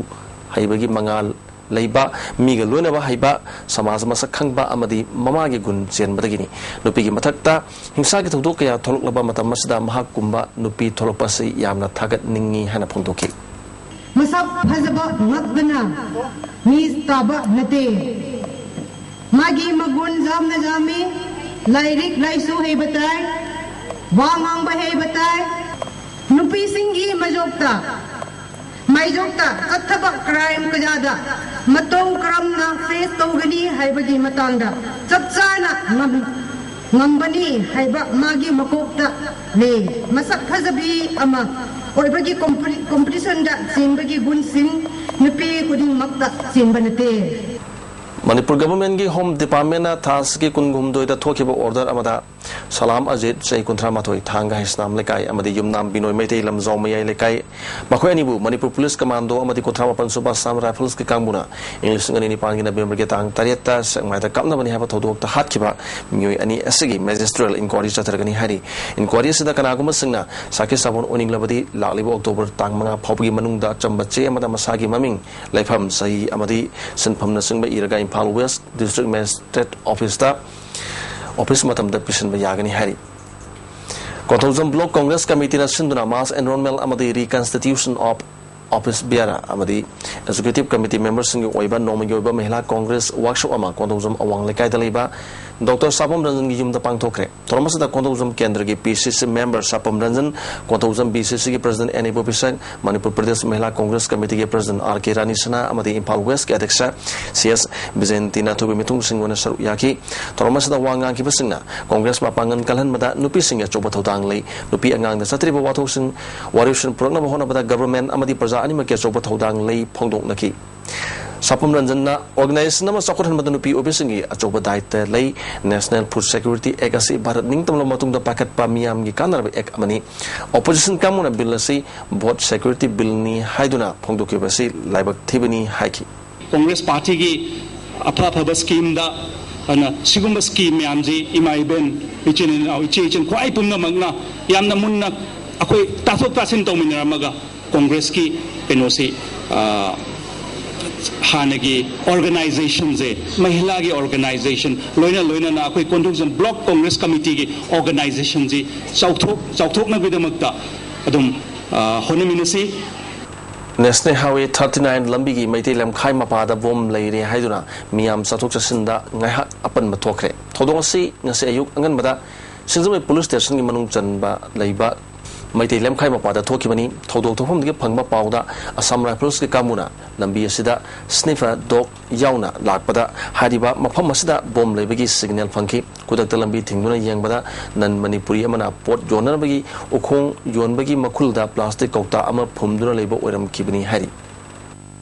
ꯍꯩꯕꯒꯤ ꯃꯉꯥꯜ ꯂꯩꯕ, ꯃꯤꯒ ꯂꯣꯏꯅꯕ ꯍꯩꯕ, ꯁꯃꯥꯖ ꯃꯁꯛ ꯈꯪꯕ ꯑꯃꯗꯤ ꯃꯃꯥꯒꯤ ꯒꯨꯟ ꯆꯦꯟꯕꯗꯒꯤꯅꯤ꯫ ꯅꯨꯄꯤꯒꯤ ꯃꯊꯛꯇ ꯍꯤꯡꯁꯥꯒꯤ ꯊꯧꯗꯣꯛ ꯀꯌꯥ ꯊꯣꯛꯂꯛꯂꯕ ꯃꯇꯝ ꯑꯁꯤꯗ ꯃꯍꯥꯛꯀꯨꯝꯕ ꯅꯨꯄꯤ ꯊꯣꯛꯂꯛꯄ ꯑꯁꯤ ꯌꯥꯝꯅ ꯊꯥꯒꯠꯅꯤꯡꯏ ꯍꯥꯏꯅ ꯐꯣꯡꯗꯣꯛꯈꯤ꯫ ꯃꯁꯛ ꯐꯖꯕ ꯉꯥꯛꯇꯅ Miss ꯇꯥꯕ ꯅꯠꯇꯦ꯫ ꯃꯥꯒꯤ ꯃꯒꯨꯟ ꯌꯥꯝꯅ ꯌꯥꯝꯃꯤ꯫ ꯂꯥꯏꯔꯤꯛ ꯂꯥꯏꯁꯨ ꯍꯩꯕ ꯇꯥꯏ, ꯋꯥ ꯉꯥꯡꯕ ꯍꯩꯕ ꯇꯥꯏ꯫ ꯅꯨꯄꯤꯁꯤꯡꯒꯤ ꯃꯥꯌꯣꯛꯇ, ꯃꯥꯌꯣꯛꯇ ꯆꯠꯊꯕ crime ꯀꯌꯥꯗ ꯃꯇꯧ ꯀꯔꯝꯅ face ꯇꯧꯒꯅꯤ ꯍꯥꯏꯕꯒꯤ ꯃꯇꯥꯡꯗ ꯆꯞ ꯆꯥꯅ ꯉꯝꯃꯤ꯫ ꯉꯝꯕꯅꯤ ꯍꯥꯏꯕ ꯃꯥꯒꯤ ꯃꯀꯣꯛꯇ ꯂꯩ꯫ ꯃꯁꯛ ꯐꯖꯕꯤ ꯑꯃ ꯑꯣꯏꯕꯒꯤ ꯀꯣꯝꯄꯤ-, ꯀꯣꯝꯄꯤꯇꯤꯁꯟꯗ ꯆꯦꯟꯕꯒꯤ ꯒꯨꯟꯁꯤꯡ ꯅꯨꯄꯤ ꯈꯨꯗꯤꯡꯃꯛꯇ ꯆꯦꯟꯕ ꯅꯠꯇꯦ꯫ ꯃꯅꯤꯄꯨꯔ ꯒꯚꯔꯟꯃꯦꯟꯠꯀꯤ ꯍꯣꯝ ꯗꯤꯄꯥꯔꯠꯃꯦꯟꯠꯅ ꯊꯥ ꯑꯁꯤꯒꯤ ꯀꯨꯟꯍꯨꯝꯗꯣꯏꯗ ꯊꯣꯛꯈꯤꯕ ꯑꯣꯔꯗꯔ ꯑꯃꯗ ꯁꯂꯥꯝ ꯑꯖꯤꯠ, ꯆꯍꯤ ꯀꯨꯟꯊ꯭ꯔꯥ ꯃꯥꯊꯣꯏ, ꯊꯥꯡꯒ ꯍꯩꯁꯅꯥꯝ ꯂꯩꯀꯥꯏ, ꯑꯃꯗꯤ ꯌꯨꯝꯅꯥꯝ ꯕꯤꯅꯣꯏ ꯃꯩꯇꯩ, ꯂꯝꯖꯥꯎ ꯃꯌꯥꯏ ꯂꯩꯀꯥꯏ, ꯃꯈꯣꯏ ꯑꯅꯤꯕꯨ ꯃꯅꯤꯄꯨꯔ ꯄꯨꯂꯤꯁ ꯀꯃꯥꯟꯗꯣ ꯑꯃꯗꯤ ꯀꯨꯟꯊ꯭ꯔꯥ ꯃꯥꯄꯟ ꯁꯨꯕ ꯑꯁꯥꯝ ꯔꯥꯏꯐꯜꯁꯀꯤ ꯀꯥꯡꯕꯨꯅ ꯏꯪ ꯂꯤꯁꯤꯡ ꯑꯅꯤ ꯅꯤꯄꯥꯟꯒꯤ ꯅꯕꯦꯝꯕꯔꯒꯤ ꯇꯥꯡ ꯇꯔꯦꯠꯇ ꯁꯦꯛꯃꯥꯏꯗ ꯀꯥꯞꯅꯕꯅꯤ ꯍꯥꯏꯕ ꯊꯧꯗꯣꯛꯇ ꯍꯥꯠꯈꯤꯕ ꯃꯤꯑꯣꯏ ꯑꯅꯤ ꯑꯁꯤꯒꯤ ꯃꯦꯖꯤꯁꯇ꯭ꯔꯤꯌꯦꯜ ꯏꯟꯀ꯭ꯋꯥꯔꯤ ꯆꯠꯊꯔꯒꯅꯤ ꯍꯥꯏꯔꯤ꯫ ꯏꯟꯀ꯭ꯋꯥꯔꯤ ꯑꯁꯤꯗ ꯀꯅꯥꯒꯨꯝꯕꯁꯤꯡꯅ ꯁꯥꯈꯤ ꯁꯥꯕꯣꯟ ꯑꯣꯏꯅꯤꯡꯂꯕꯗꯤ ꯂꯥꯛꯂꯤꯕ ꯑꯣꯛꯇꯣꯕꯔ ꯇꯥꯡ ꯃꯉꯥ ꯐꯥꯎꯕꯒꯤ ꯃꯅꯨꯡꯗ ꯑꯆꯝꯕ ꯆꯦ ꯑꯃꯗ ꯃꯁꯥꯒꯤ ꯃꯃꯤꯡ, ꯂꯩꯐꯝ, ꯆꯍꯤ ꯑꯃꯗꯤ ꯁꯤꯟꯐꯝꯅꯆꯤꯡꯕ ꯏꯔꯒ ꯏꯝꯐꯥꯜ ꯋꯦꯁ ꯗꯤꯁꯇ꯭ꯔꯤꯛ ꯃꯦꯖꯤꯁꯇ꯭ꯔꯦꯠ ꯑꯣꯐꯤꯁꯇ ꯑꯣꯐꯤꯁ ꯃꯇꯝꯗ ꯄꯤꯁꯤꯟꯕ ꯌꯥꯒꯅꯤ ꯍꯥꯏꯔꯤ꯫ ꯀꯣꯟꯊꯧꯖꯝ ꯕ꯭ꯂꯣꯛ ꯀꯣꯡꯒ꯭ꯔꯦꯁ ꯀꯃꯤꯇꯤꯅ ꯁꯤꯟꯗꯨꯅ ꯃꯥꯁ ꯑꯦꯟꯔꯣꯜꯃꯦꯟ ꯑꯃꯗꯤ ꯔꯤꯀꯟꯁꯇꯤꯇ꯭ꯌꯨꯁꯟ ꯑꯣꯐ ꯑꯣꯐꯤꯁ ꯕꯤꯌꯥꯔ ꯑꯃꯗꯤ ꯑꯦꯛꯖꯤꯀ꯭ꯌꯨꯇꯤꯚ ꯀꯃꯤꯇꯤ ꯃꯦꯝꯕꯔꯁꯤꯡꯒꯤ ꯑꯣꯏꯕ ꯅꯣꯡꯃꯒꯤ ꯑꯣꯏꯕ ꯃꯍꯤꯂꯥ ꯀꯣꯡꯒ꯭ꯔꯦꯁ ꯋꯥꯔꯛꯁꯣꯞ ꯑꯃ ꯀꯣꯟꯊꯧꯖꯝ ꯑꯋꯥꯡ ꯂꯩꯀꯥꯏꯗ ꯂꯩꯕ ꯗꯣꯛꯇꯔ ꯁꯥꯄꯝ ꯔꯟꯖꯟꯒꯤ ꯌꯨꯝꯗ ꯄꯥꯡꯊꯣꯛꯈ꯭ꯔꯦ꯫ ꯊꯧꯔꯝ ꯑꯁꯤꯗ ꯀꯣꯟꯊꯧꯖꯝ ꯀꯦꯟꯗ꯭ꯔꯒꯤ P C C member Sapam Ranjan, Konthoujam B ꯁꯤ ꯁꯤꯒꯤ ꯄ꯭ꯔꯁꯤꯗꯦꯟꯠ ꯑꯦꯟ ꯏꯕꯣꯕꯤꯁꯛ, ꯃꯅꯤꯄꯨꯔ ꯄ꯭ꯔꯗꯦꯁ ꯃꯍꯤꯂꯥ ꯀꯣꯡꯒ꯭ꯔꯦꯁ ꯀꯃꯤꯇꯤꯒꯤ president R K Rani Sana ꯑꯃꯗꯤ ꯏꯝꯐꯥꯜ ꯋꯦꯁꯀꯤ ꯑꯗ꯭ꯌꯛꯁ ꯁꯤ ꯑꯦꯁ ꯕꯤꯖꯦꯟꯇꯤꯅꯥꯊ ꯑꯣꯏꯕ ꯃꯤꯊꯨꯡꯁꯤꯡ ꯑꯣꯏꯅ ꯁꯔꯨꯛ ꯌꯥꯈꯤ꯫ ꯊꯧꯔꯝ ꯑꯁꯤꯗ ꯋꯥ ꯉꯥꯡꯈꯤꯕꯁꯤꯡꯅ ꯀꯣꯡꯒ꯭ꯔꯦꯁ ꯃꯄꯥꯡꯒꯜ ꯀꯜꯍꯟꯕꯗ ꯅꯨꯄꯤꯁꯤꯡꯒꯤ ꯑꯆꯧꯕ ꯊꯧꯗꯥꯡ ꯂꯩ, ꯅꯨꯄꯤ ꯑꯉꯥꯡꯗ ꯆꯠꯇ꯭ꯔꯤꯕ ꯋꯥꯊꯣꯛꯁꯤꯡ, ꯋꯥꯔꯣꯏꯁꯤꯟ ꯄꯨꯔꯛꯅꯕ ꯍꯣꯠꯅꯕꯗ ꯒꯚꯔꯟꯃꯦꯟꯠ ꯑꯃꯗꯤ ꯄ꯭ꯔꯖꯥ ꯑꯅꯤꯃꯛꯀꯤ ꯑꯆꯧꯕ ꯊꯧꯗꯥꯡ ꯂꯩ ꯐꯣꯡꯗꯣꯛꯅꯈꯤ꯫ ꯁꯥꯄꯝ ꯔꯟꯖꯟꯅ ꯑꯣꯔꯒꯅꯥꯏꯖꯦꯁꯟ ꯑꯃ ꯆꯥꯎꯈꯠꯍꯟꯕꯗ ꯅꯨꯄꯤ ꯑꯣꯏꯕꯤꯁꯤꯡꯒꯤ ꯑꯆꯧꯕ ꯗꯥꯌꯤꯠꯇ ꯂꯩ, ꯅꯦꯁꯅꯦꯜ ꯐꯨꯗ ꯁꯦꯀ꯭ꯌꯨꯔꯤꯇꯤ ꯑꯦꯛ ꯑꯁꯤ ꯚꯥꯔꯠ ꯅꯤꯡꯇꯝꯂꯕ ꯃꯇꯨꯡꯗ ꯄꯥꯏꯈꯠꯄ ꯃꯤꯌꯥꯝꯒꯤ ꯀꯥꯟꯅꯔꯕ ꯑꯦꯛ ꯑꯃꯅꯤ꯫ ꯑꯣꯄꯣꯖꯤꯁꯟ ꯀꯥꯡꯕꯨꯅ ꯕꯤꯜ ꯑꯁꯤ ꯚꯣꯠ ꯁꯦꯀ꯭ꯌꯨꯔꯤꯇꯤ ꯕꯤꯜꯅꯤ ꯍꯥꯏꯗꯨꯅ ꯐꯣꯡꯗꯣꯛꯈꯤꯕ ꯑꯁꯤ ꯂꯥꯏꯕꯛ ꯊꯤꯕꯅꯤ ꯍꯥꯏꯈꯤ꯫ ꯀꯣꯡꯒ꯭ꯔꯦꯁ ꯄꯥꯔꯇꯤꯒꯤ ꯑꯐ ꯑꯐꯕ ꯁ꯭ꯀꯤꯝꯗ, ꯑꯗꯨꯅ ꯁꯤꯒꯨꯝꯕ ꯁ꯭ꯀꯤꯝ ꯃꯌꯥꯝꯁꯤ ꯏꯃꯥ ꯏꯕꯦꯟ, ꯏꯆꯤꯟ ꯏꯅꯥꯎ, ꯏꯆꯦ ꯏꯆꯟ ꯈ꯭ꯋꯥꯏ ꯄꯨꯝꯅꯃꯛꯅ ꯌꯥꯝꯅ ꯃꯨꯟꯅ ꯑꯩꯈꯣꯏ ꯇꯥꯊꯣꯛ ꯇꯥꯁꯤꯟ ꯇꯧꯃꯤꯟꯅꯔꯝꯃꯒ ꯀꯣꯡꯒ꯭ꯔꯦꯁꯀꯤ ꯀꯩꯅꯣꯁꯤ, ꯑ, ꯍꯥꯟꯅꯒꯤ ꯑꯣꯔꯒꯅꯥꯏꯖꯦꯁꯟꯁꯦ, ꯃꯍꯤꯂꯥꯒꯤ ꯑꯣꯔꯒꯅꯥꯏꯖꯦꯁꯟ, ꯂꯣꯏꯅ ꯂꯣꯏꯅꯅ ꯑꯩꯈꯣꯏ ꯀꯣꯟꯊꯧꯖꯝ ꯕ꯭ꯂꯣꯛ ꯀꯣꯡꯒ꯭ꯔꯦꯁ ꯀꯃꯤꯇꯤꯒꯤ ꯑꯣꯔꯒꯅꯥꯏꯖꯦꯁꯟꯁꯤ ꯆꯥꯎꯊꯣꯛ-, ꯆꯥꯎꯊꯣꯛꯅꯕꯒꯤꯗꯃꯛꯇ ꯑꯗꯨꯝ, ꯑ, ꯍꯣꯠꯅꯃꯤꯟꯅꯁꯤ꯫ ꯅꯦꯁꯅꯦꯜ ꯍꯥꯏꯋꯦ ꯊꯥꯔꯇꯤ ꯅꯥꯏꯟ ꯂꯝꯕꯤꯒꯤ ꯃꯩꯇꯩ ꯂꯝꯈꯥꯏ ꯃꯄꯥꯗ ꯕꯣꯝ ꯂꯩꯔꯦ ꯍꯥꯏꯗꯨꯅ ꯃꯤꯌꯥꯝ ꯆꯠꯊꯣꯛ ꯆꯠꯁꯤꯟꯗ ꯉꯥꯏꯍꯥꯛ ꯑꯄꯟꯕ ꯊꯣꯛꯈ꯭ꯔꯦ꯫ ꯊꯧꯗꯣꯛ ꯑꯁꯤ ꯉꯁꯤ ꯑꯌꯨꯛ ꯑꯉꯟꯕꯗ ꯁꯤꯡꯖꯃꯩ ꯄꯨꯂꯤꯁ ꯁ꯭ꯇꯦꯁꯟꯒꯤ ꯃꯅꯨꯡ ꯆꯟꯕ ꯂꯩꯕ ꯃꯩꯇꯩ ꯂꯝꯈꯥꯏ ꯃꯄꯥꯗ ꯊꯣꯛꯈꯤꯕꯅꯤ꯫ ꯊꯧꯗꯣꯛ ꯊꯣꯛꯐꯝꯗꯒꯤ ꯐꯪꯕ ꯄꯥꯎꯗ ꯑꯁꯥꯝ ꯔꯥꯏꯐꯜꯁꯀꯤ ꯀꯥꯡꯕꯨꯅ ꯂꯝꯕꯤ ꯑꯁꯤꯗ ꯁ꯭ꯅꯤꯐꯔ ꯗꯣꯒ ꯌꯥꯎꯅ ꯂꯥꯛꯄꯗ ꯍꯥꯏꯔꯤꯕ ꯃꯐꯝ ꯑꯁꯤꯗ ꯕꯣꯝ ꯂꯩꯕꯒꯤ ꯁꯤꯒꯅꯦꯜ ꯐꯪꯈꯤ꯫ ꯈꯨꯗꯛꯇ ꯂꯝꯕꯤ ꯊꯤꯡꯗꯨꯅ ꯌꯦꯡꯕꯗ ꯅꯟ ꯃꯅꯤꯄꯨꯔꯤ ꯑꯃꯅ ꯄꯣꯠ ꯌꯣꯟꯅꯕꯒꯤ ꯎꯈꯣꯡ ꯌꯣꯟꯕꯒꯤ ꯃꯈꯨꯜꯗ ꯄ꯭ꯂꯥꯁꯇꯤꯛ ꯀꯧꯇꯥ ꯑꯃ ꯐꯨꯝꯗꯨꯅ ꯂꯩꯕ ꯑꯣꯏꯔꯝꯈꯤꯕꯅꯤ ꯍꯥꯏꯔꯤ꯫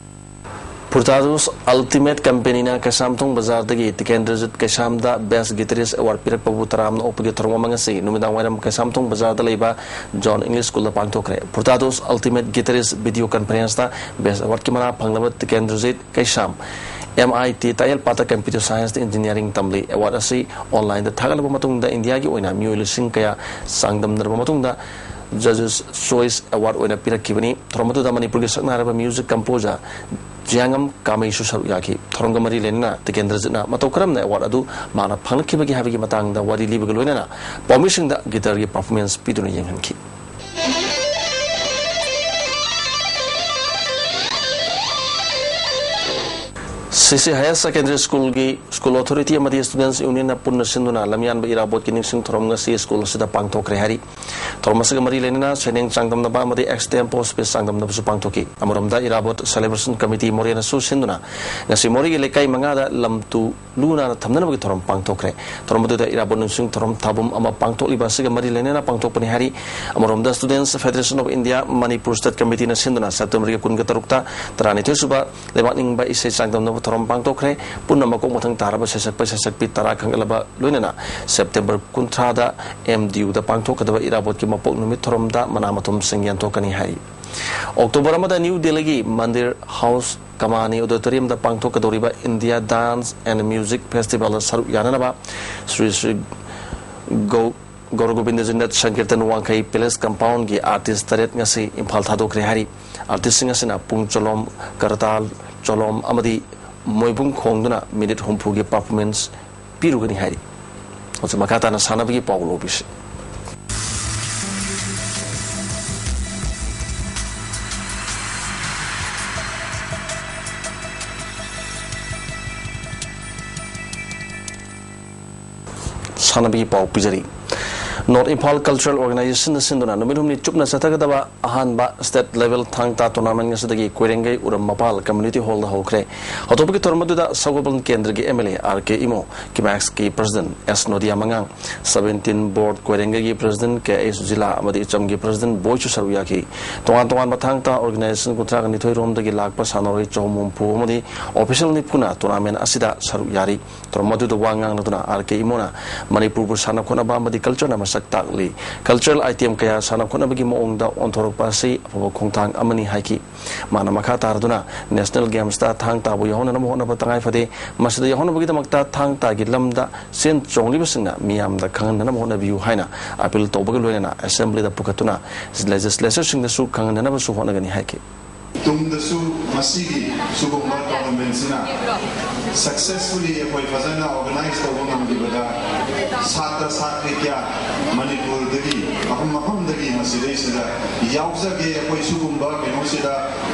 ꯐꯨꯔꯇꯥꯗꯣꯁ ꯑꯜꯇꯤꯃꯦꯠ ꯀꯝꯄꯦꯅꯤꯅ ꯀꯩꯁꯥꯝꯊꯣꯡ ꯕꯖꯥꯔꯗꯒꯤ ꯇꯤꯀꯦꯟꯗ꯭ꯔꯖꯤꯠ ꯀꯩꯁꯥꯝꯗ ꯕꯦꯁ ꯒꯤꯇꯔꯤꯁ ꯑꯦꯋꯥꯔꯗ ꯄꯤꯔꯛꯄꯕꯨ ꯇꯔꯥꯝꯅ ꯑꯣꯛꯄꯒꯤ ꯊꯧꯔꯝ ꯑꯃ ꯉꯁꯤ ꯅꯨꯃꯤꯗꯥꯡ ꯋꯥꯏꯔꯝ ꯀꯩꯁꯥꯝꯊꯣꯡ ꯕꯖꯥꯔꯗ ꯂꯩꯕ ꯖꯣꯟ ꯏꯪꯂꯤꯁ ꯁ꯭ꯀꯨꯜꯗ ꯄꯥꯡꯊꯣꯛꯈ꯭ꯔꯦ꯫ ꯐꯨꯔꯇꯥꯗꯣꯁ ꯑꯜꯇꯤꯃꯦꯠ ꯒꯤꯇꯔꯤꯁ ꯚꯤꯗꯤꯑꯣ ꯀꯟꯐꯔꯦꯟꯁꯇ ꯕꯦꯁ ꯑꯦꯋꯥꯔꯗꯀꯤ ꯃꯅꯥ ꯐꯪꯂꯕ ꯇꯤꯀꯦꯟꯗ꯭ꯔꯖꯤꯠ ꯀꯩꯁꯥꯝ, ꯑꯦꯝ ꯑꯥꯏ ꯇꯤ ꯇꯥꯌꯦꯜꯄꯥꯠꯇ ꯀꯝꯄ꯭ꯌꯨꯇꯔ ꯁꯥꯏꯟꯁꯇ ꯏꯟꯖꯤꯅꯤꯌꯥꯔꯤꯡ ꯇꯝꯂꯤ꯫ ꯑꯦꯋꯥꯔꯗ ꯑꯁꯤ ꯑꯣꯟꯂꯥꯏꯟꯗ ꯊꯥꯒꯠꯂꯕ ꯃꯇꯨꯡꯗ ꯏꯟꯗꯤꯌꯥꯒꯤ ꯑꯣꯏꯅ ꯃꯤꯑꯣꯏ ꯂꯤꯁꯤꯡ ꯀꯌꯥ ꯆꯥꯡꯗꯝꯅꯔꯕ ꯃꯇꯨꯡꯗ ꯖꯖꯦꯁ ꯆꯣꯏꯁ ꯑꯦꯋꯥꯔꯗ ꯑꯣꯏꯅ ꯄꯤꯔꯛꯈꯤꯕꯅꯤ꯫ ꯊꯧꯔꯝ ꯑꯗꯨꯗ ꯃꯅꯤꯄꯨꯔꯒꯤ ꯁꯛꯅꯥꯏꯔꯕ ꯃ꯭ꯌꯨꯖꯤꯛ ꯀꯝꯄꯣꯖꯔ ꯖꯤꯌꯥꯉꯝ ꯀꯥꯃꯩꯁꯨ ꯁꯔꯨꯛ ꯌꯥꯈꯤ꯫ ꯊꯧꯔꯝꯒ ꯃꯔꯤ ꯂꯩꯅꯅ ꯇꯤꯀꯦꯟꯗ꯭ꯔꯖꯤꯠꯅ ꯃꯇꯧ ꯀꯔꯝꯅ ꯑꯦꯋꯥꯔꯗ ꯑꯗꯨ ꯃꯥꯅ ꯐꯪꯂꯛꯈꯤꯕꯒꯦ ꯍꯥꯏꯕꯒꯤ ꯃꯇꯥꯡꯗ ꯋꯥꯔꯤ ꯂꯤꯕꯒ ꯂꯣꯏꯅꯅ ꯄꯥꯎꯃꯤꯁꯤꯡꯗ ꯒꯤꯇꯔꯒꯤ ꯄꯔꯐꯣꯔꯃꯦꯟꯁ ꯄꯤꯗꯨꯅ ꯌꯦꯡꯍꯟꯈꯤ꯫ ꯁꯤꯁꯤ ꯍꯥꯌꯔ ꯁꯦꯀꯦꯟꯗꯔꯤ ꯁ꯭ꯀꯨꯜꯒꯤ ꯁ꯭ꯀꯨꯜ ꯑꯣꯊꯣꯔꯤꯇꯤ ꯑꯃꯗꯤ ꯁ꯭ꯇꯨꯗꯦꯟꯠꯁ ꯌꯨꯅꯤꯌꯟꯅ ꯄꯨꯟꯅ ꯁꯤꯟꯗꯨꯅ ꯂꯝꯌꯥꯟꯕ ꯏꯔꯥꯕꯣꯠꯀꯤ ꯅꯤꯡꯁꯤꯡ ꯊꯧꯔꯝ ꯉꯁꯤ ꯁ꯭ꯀꯨꯜ ꯑꯁꯤꯗ ꯄꯥꯡꯊꯣꯛꯈ꯭ꯔꯦ ꯍꯥꯏꯔꯤ꯫ ꯊꯧꯔꯝ ꯑꯁꯤꯒ ꯃꯔꯤ ꯂꯩꯅꯅ ꯁꯩꯔꯦꯡ ꯆꯥꯡꯗꯝꯅꯕ ꯑꯃꯗꯤ ꯑꯦꯛꯁ ꯇꯦꯝꯄꯣ ꯁ꯭ꯄꯤꯆ ꯆꯥꯡꯗꯝꯅꯕꯁꯨ ꯄꯥꯡꯊꯣꯛꯈꯤ꯫ ꯑꯃꯔꯣꯝꯗ ꯏꯔꯥꯕꯣꯠ ꯁꯦꯂꯦꯕ꯭ꯔꯦꯁꯟ ꯀꯃꯤꯇꯤ ꯃꯣꯔꯦꯅꯁꯨ ꯁꯤꯟꯗꯨꯅ ꯉꯁꯤ ꯃꯣꯔꯦꯒꯤ ꯂꯩꯀꯥꯏ ꯃꯉꯥꯗ ꯂꯝ ꯇꯨ ꯂꯨ ꯅꯥꯟꯅ ꯊꯝꯅꯅꯕꯒꯤ ꯊꯧꯔꯝ ꯄꯥꯡꯊꯣꯛꯈ꯭ꯔꯦ꯫ ꯊꯧꯔꯝ ꯑꯗꯨꯗ ꯏꯔꯥꯕꯣꯠ ꯅꯤꯡꯁꯤꯡ ꯊꯧꯔꯝ ꯊꯥꯕꯨꯝ ꯑꯃ ꯄꯥꯡꯊꯣꯛꯂꯤꯕ ꯑꯁꯤꯒ ꯃꯔꯤ ꯂꯩꯅꯅ ꯄꯥꯡꯊꯣꯛꯄꯅꯤ ꯍꯥꯏꯔꯤ꯫ ꯑꯃꯔꯣꯝꯗ Students Federation of India Manipur State Committeeꯅ ꯁꯤꯟꯗꯨꯅ ꯁꯦꯞꯇꯦꯝꯕꯔꯒꯤ ꯀꯨꯟꯒ ꯇꯔꯨꯛꯇ ꯇꯔꯥꯅꯤꯊꯣꯏ ꯁꯨꯕ ꯂꯩꯕꯥꯛ ꯅꯤꯡꯕ ꯏꯁꯩ ꯆꯥꯡꯗꯝꯅꯕ ꯊꯧꯔꯝ ꯄꯥꯡꯊꯣꯛꯈ꯭ꯔꯦ꯫ ꯄꯨꯟꯅ ꯃꯀꯣꯛ ꯃꯊꯪ ꯇꯥꯔꯕ ꯁꯩꯁꯛꯄ ꯁꯩꯁꯛꯄꯤ ꯇꯔꯥ ꯈꯟꯒꯠꯂꯕ ꯂꯣꯏꯅꯅ ꯁꯦꯞꯇꯦꯝꯕꯔ ꯀꯨꯟꯊ꯭ꯔꯥꯗ ꯑꯦꯝ ꯗꯤ ꯌꯨꯗ ꯄꯥꯡꯊꯣꯛꯀꯗꯕ ꯏꯔꯥꯕꯣꯠꯀꯤ ꯃꯄꯣꯛ ꯅꯨꯃꯤꯠ ꯊꯧꯔꯝꯗ ꯃꯅꯥ ꯃꯊꯨꯝꯁꯤꯡ ꯌꯦꯟꯊꯣꯛꯀꯅꯤ ꯍꯥꯏꯔꯤ꯫ ꯑꯣꯛꯇꯣꯕꯔ ꯑꯃꯗ ꯅ꯭ꯌꯨ ꯗꯦꯜꯂꯤꯒꯤ ꯃꯟꯗꯤꯔ ꯍꯥꯎꯁ ꯀꯃꯥꯅꯤ ꯑꯣꯗꯤꯇꯣꯔꯤꯌꯝꯗ ꯄꯥꯡꯊꯣꯛꯀꯗꯧꯔꯤꯕ India Dance and Music Festivalꯗ ꯁꯔꯨꯛ ꯌꯥꯅꯅꯕ ꯁ꯭ꯔꯤ ꯁ꯭ꯔꯤ ꯒꯧ ꯒꯧꯔ ꯒꯣꯕꯤꯟꯗꯖꯤ ꯅꯠ ꯁꯪꯀꯤꯔꯇꯟ ꯋꯥꯡꯈꯩ ꯄꯦꯂꯦꯁ ꯀꯝꯄꯥꯎꯟꯒꯤ ꯑꯥꯔꯇꯤꯁ ꯇꯔꯦꯠ ꯉꯁꯤ ꯏꯝꯐꯥꯜ ꯊꯥꯗꯣꯛꯈ꯭ꯔꯦ ꯍꯥꯏꯔꯤ꯫ ꯑꯥꯔꯇꯤꯁꯁꯤꯡ ꯑꯁꯤꯅ ꯄꯨꯡ ꯆꯣꯂꯣꯝ, ꯀꯔꯇꯥꯜ, ꯆꯣꯂꯣꯝ ꯑꯃꯗꯤ ꯃꯣꯏꯕꯨꯡ ꯈꯣꯡꯗꯨꯅ ꯃꯤꯅꯤꯠ ꯍꯨꯝꯐꯨꯒꯤ ꯄꯔꯐꯣꯔꯃꯦꯟꯁ ꯄꯤꯔꯨꯒꯅꯤ ꯍꯥꯏꯔꯤ꯫ ꯍꯧꯖꯤꯛ ꯃꯈꯥ ꯇꯥꯅ ꯁꯥꯟꯅꯕꯒꯤ ꯄꯥꯎ ꯂꯧꯕꯤꯁꯤ꯫ ꯁꯥꯟꯅꯕꯒꯤ ꯄꯥꯎ ꯄꯤꯖꯔꯤ꯫ North Imphal Cultural Organization ꯅ ꯁꯤꯟꯗꯨꯅ ꯅꯨꯃꯤꯠ ꯍꯨꯝꯅꯤ ꯆꯨꯞꯅ ꯆꯠꯊꯒꯗꯕ ꯑꯍꯥꯟꯕ State Level ꯊꯥꯡ ꯇꯥ Tournament ꯉꯁꯤꯗꯒꯤ ꯀꯣꯏꯔꯦꯡꯒꯩ ꯎꯔꯝ ꯃꯄꯥꯜ Community Hall ꯗ ꯍꯧꯈ꯭ꯔꯦ꯫ ꯍꯧꯗꯣꯛꯄꯒꯤ ꯊꯧꯔꯝ ꯑꯗꯨꯗ ꯁꯒꯣꯜꯕꯟ ꯀꯦꯟꯗ꯭ꯔꯒꯤ M L A R K Imo, ꯀꯤꯃꯦꯛꯁꯀꯤ President S ꯅꯣꯗꯤꯌꯥ ꯃꯉꯥꯡ, seventeen Board ꯀꯣꯏꯔꯦꯡꯒꯩꯒꯤ President K A ꯁꯨꯖꯤꯂꯥ ꯑꯃꯗꯤ ꯏꯆꯝꯒꯤ President ꯕꯣꯏꯁꯨ ꯁꯔꯨꯛ ꯌꯥꯈꯤ꯫ ꯇꯣꯉꯥꯟ ꯇꯣꯉꯥꯟꯕ ꯊꯥꯡ ꯇꯥ organization ꯀꯨꯟꯊ꯭ꯔꯥꯒ ꯅꯤꯊꯣꯏ ꯔꯣꯝꯗꯒꯤ ꯂꯥꯛꯄ ꯁꯥꯟꯅꯔꯣꯏ ꯆꯍꯨꯝ ꯍꯨꯝꯐꯨ ꯑꯃꯗꯤ official ꯅꯤꯐꯨꯅ tournament ꯑꯁꯤꯗ ꯁꯔꯨꯛ ꯌꯥꯔꯤ꯫ ꯊꯧꯔꯝ ꯑꯗꯨꯗ ꯋꯥ ꯉꯥꯡꯂꯗꯨꯅ R K ꯏꯃꯣꯅ ꯃꯅꯤꯄꯨꯔꯕꯨ ꯁꯥꯟꯅ ꯈꯣꯠꯅꯕ ꯑꯃꯗꯤ culture ꯅ ꯃꯁꯛ ꯇꯥꯛꯂꯤ꯫ Cultural item ꯀꯌꯥ ꯁꯥꯟꯅ ꯈꯣꯠꯅꯕꯒꯤ ꯃꯑꯣꯡꯗ ꯑꯣꯟꯊꯣꯔꯛꯄ ꯑꯁꯤ ꯑꯐꯕ ꯈꯣꯡꯊꯥꯡ ꯑꯃꯅꯤ ꯍꯥꯏꯈꯤ꯫ ꯃꯥꯅ ꯃꯈꯥ ꯇꯥꯔꯗꯨꯅ National Games ꯇ ꯊꯥꯡ ꯇꯥꯕꯨ ꯌꯥꯎꯍꯟꯅꯅꯕ ꯍꯣꯠꯅꯕ ꯇꯉꯥꯏ ꯐꯗꯦ꯫ ꯃꯁꯤꯗ ꯌꯥꯎꯍꯟꯅꯕꯒꯤꯗꯃꯛꯇ ꯊꯥꯡ ꯇꯥꯒꯤ ꯂꯝꯗ ꯆꯦꯟ ꯆꯣꯡꯂꯤꯕꯁꯤꯡꯅ ꯃꯤꯌꯥꯝꯗ ꯈꯪꯍꯟꯅꯅꯕ ꯍꯣꯠꯅꯕꯤꯌꯨ ꯍꯥꯏꯅ appeal ꯇꯧꯕꯒ ꯂꯣꯏꯅꯅ Assembly ꯗ ꯄꯨꯈꯠꯇꯨꯅ legislature ꯁꯤꯡꯗꯁꯨ ꯈꯪꯍꯟꯅꯅꯕꯁꯨ ꯍꯣꯠꯅꯒꯅꯤ ꯍꯥꯏꯈꯤ꯫ ꯇꯨꯡꯗꯁꯨ ꯃꯁꯤꯒꯤ ꯁꯤꯒꯨꯝꯕ tournament ꯁꯤꯅ successfully ꯑꯩꯈꯣꯏ ꯐꯖꯅ organize ꯇꯧꯕ ꯉꯝꯈꯤꯕꯗ ꯁꯥꯇ꯭ꯔ ꯁꯥꯇ꯭ꯔꯤ ꯀꯌꯥ ꯃꯅꯤꯄꯨꯔꯗꯒꯤ ꯃꯐꯝ ꯃꯐꯝꯗꯒꯤ ꯃꯁꯤꯗꯩꯁꯤꯗ ꯌꯥꯎꯖꯒꯦ, ꯑꯩꯈꯣꯏ ꯁꯤꯒꯨꯝꯕ ꯀꯩꯅꯣꯁꯤꯗ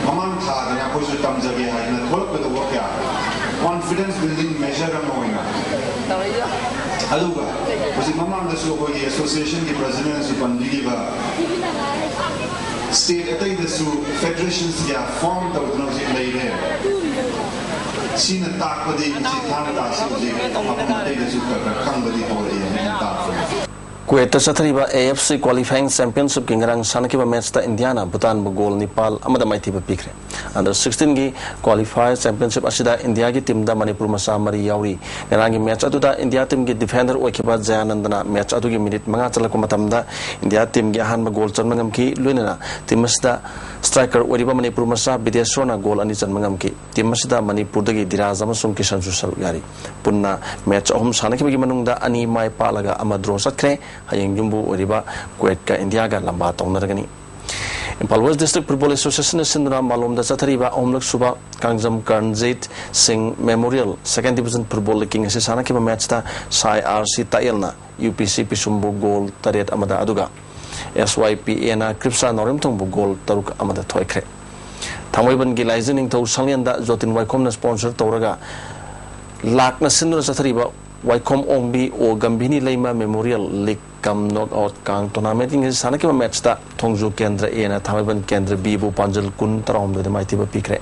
ꯃꯃꯥꯡ ꯊꯥꯗꯅ ꯑꯩꯈꯣꯏꯁꯨ ꯇꯝꯖꯒꯦ ꯍꯥꯏꯗꯅ ꯊꯣꯛꯂꯛꯀꯗꯧꯕ ꯀꯌꯥ confidence building measure ꯑꯃ ꯑꯣꯏꯅ, ꯑꯗꯨꯒ ꯍꯧꯖꯤꯛ ꯃꯃꯥꯡꯗꯁꯨ ꯑꯩꯈꯣꯏꯒꯤ association ꯒꯤ President ꯅꯁꯨ ꯄꯟꯕꯤꯈꯤꯕ state ꯑꯇꯩꯗꯁꯨ federations ꯀꯌꯥ form ꯇꯧꯗꯨꯅ ꯍꯧꯖꯤꯛ ꯂꯩꯔꯦ꯫ ꯁꯤꯅ ꯇꯥꯛꯄꯗꯤ ꯍꯧꯖꯤꯛ ꯊꯥꯡ ꯇꯥꯁꯤ ꯍꯧꯖꯤꯛ ꯃꯐꯝ ꯑꯇꯩꯗꯁꯨ ꯈꯔ ꯈꯔ ꯈꯪꯕꯗꯤ ꯍꯧꯔꯛꯑꯦ ꯍꯥꯏꯅ ꯇꯥꯛꯄꯅꯤ꯫ ꯀꯨꯋꯦꯠꯇ ꯆꯠꯊꯔꯤꯕ A F C Qualifying Championship ꯀꯤ ꯉꯔꯥꯡ ꯁꯥꯟꯅꯈꯤꯕ match ꯇ ꯏꯟꯗꯤꯌꯥꯅ ꯚꯨꯇꯥꯟꯕꯨ goal ꯅꯤꯄꯥꯜ ꯑꯃꯗ ꯃꯥꯏꯊꯤꯕ ꯄꯤꯈ꯭ꯔꯦ꯫ Under sixteen ꯒꯤ Qualifier Championship ꯑꯁꯤꯗ ꯏꯟꯗꯤꯌꯥꯒꯤ team ꯗ ꯃꯅꯤꯄꯨꯔ ꯃꯆꯥ ꯃꯔꯤ ꯌꯥꯎꯔꯤ꯫ ꯉꯔꯥꯡꯒꯤ match ꯑꯗꯨꯗ ꯏꯟꯗꯤꯌꯥ team ꯒꯤ defender ꯑꯣꯏꯈꯤꯕ ꯖꯌꯥꯅꯟꯗꯅ match ꯑꯗꯨꯒꯤ minute ꯃꯉꯥ ꯆꯠꯂꯛꯄ ꯃꯇꯝꯗ ꯏꯟꯗꯤꯌꯥ team ꯒꯤ ꯑꯍꯥꯟꯕ goal ꯆꯟꯕ ꯉꯝꯈꯤ꯫ ꯂꯣꯏꯅꯅ team ꯑꯁꯤꯗ striker ꯑꯣꯏꯔꯤꯕ ꯃꯅꯤꯄꯨꯔ ꯃꯆꯥ ꯕꯤꯗꯦꯁꯣꯔꯅ goal ꯑꯅꯤ ꯆꯟꯕ ꯉꯝꯈꯤ꯫ Team ꯑꯁꯤꯗ ꯃꯅꯤꯄꯨꯔꯗꯒꯤ ꯙꯤꯔꯥꯖ ꯑꯃꯁꯨꯡ ꯀꯤꯁꯟꯁꯨ ꯁꯔꯨꯛ ꯌꯥꯔꯤ꯫ ꯄꯨꯟꯅ match ꯑꯍꯨꯝ ꯁꯥꯟꯅꯈꯤꯕꯒꯤ ꯃꯅꯨꯡꯗ ꯑꯅꯤ ꯃꯥꯏ ꯄꯥꯛꯂꯒ ꯑꯃ draw ꯆꯠꯈ꯭ꯔꯦ꯫ ꯍꯌꯦꯡ ꯌꯨꯝꯕꯨ ꯑꯣꯏꯔꯤꯕ ꯀꯨꯋꯦꯠꯀ ꯏꯟꯗꯤꯌꯥꯒ ꯂꯝꯕꯥ ꯇꯧꯅꯔꯒꯅꯤ꯫ Imphal West District Football Association ꯅ ꯁꯤꯟꯗꯨꯅ ꯃꯥꯂꯣꯝꯗ ꯆꯠꯊꯔꯤꯕ ꯑꯍꯨꯝꯂꯛ ꯁꯨꯕ ꯀꯥꯡꯖꯝ ꯀꯔꯟꯖꯤꯠ ꯁꯤꯡ Memorial Second Division Football League ꯀꯤ ꯉꯁꯤ ꯁꯥꯟꯅꯈꯤꯕ match ꯇ ꯁꯥꯏ R C ꯇꯥꯛꯌꯦꯜꯅ U P C ꯄꯤꯁꯨꯝꯕꯨ goal ꯇꯔꯦꯠ ꯑꯃꯗ, ꯑꯗꯨꯒ S Y P A ꯅ ꯀ꯭ꯔꯤꯞꯁꯥ ꯅꯥꯎꯔꯦꯝꯊꯣꯡꯕꯨ goal ꯇꯔꯨꯛ ꯑꯃꯗ ꯊꯣꯏꯈ꯭ꯔꯦ꯫ ꯊꯥꯡꯃꯩꯕꯟꯒꯤ ꯂꯥꯏꯖ ꯅꯤꯡꯊꯧ ꯁꯪꯂꯦꯟꯗ ꯖꯣꯇꯤꯟ ꯋꯥꯏꯈꯣꯝꯅ sponsor ꯇꯧꯔꯒ ꯂꯥꯛꯅ ꯁꯤꯟꯗꯨꯅ ꯆꯠꯊꯔꯤꯕ ꯋꯥꯏꯈꯣꯝ ꯑꯣꯡꯕꯤ ꯑꯣ ꯒꯝꯚꯤꯅꯤ ꯂꯩꯃ Memorial League ꯀꯝ ꯅꯣꯛ ꯑꯥꯎꯠ ꯀꯥꯡ ꯇꯣꯔꯅꯥꯃꯦꯟꯒꯤ ꯉꯁꯤ ꯁꯥꯟꯅꯈꯤꯕ ꯃꯦꯠꯁꯇ ꯊꯣꯡꯖꯨ ꯀꯦꯟꯗ꯭ꯔ ꯑꯦꯅ ꯊꯥꯡꯃꯩꯕꯟ ꯀꯦꯟꯗ꯭ꯔ ꯕꯤꯕꯨ ꯄꯥꯟꯖꯜ ꯀꯨꯟ ꯇꯔꯥꯍꯨꯝꯗꯣꯏꯗ ꯃꯥꯏꯊꯤꯕ ꯄꯤꯈ꯭ꯔꯦ꯫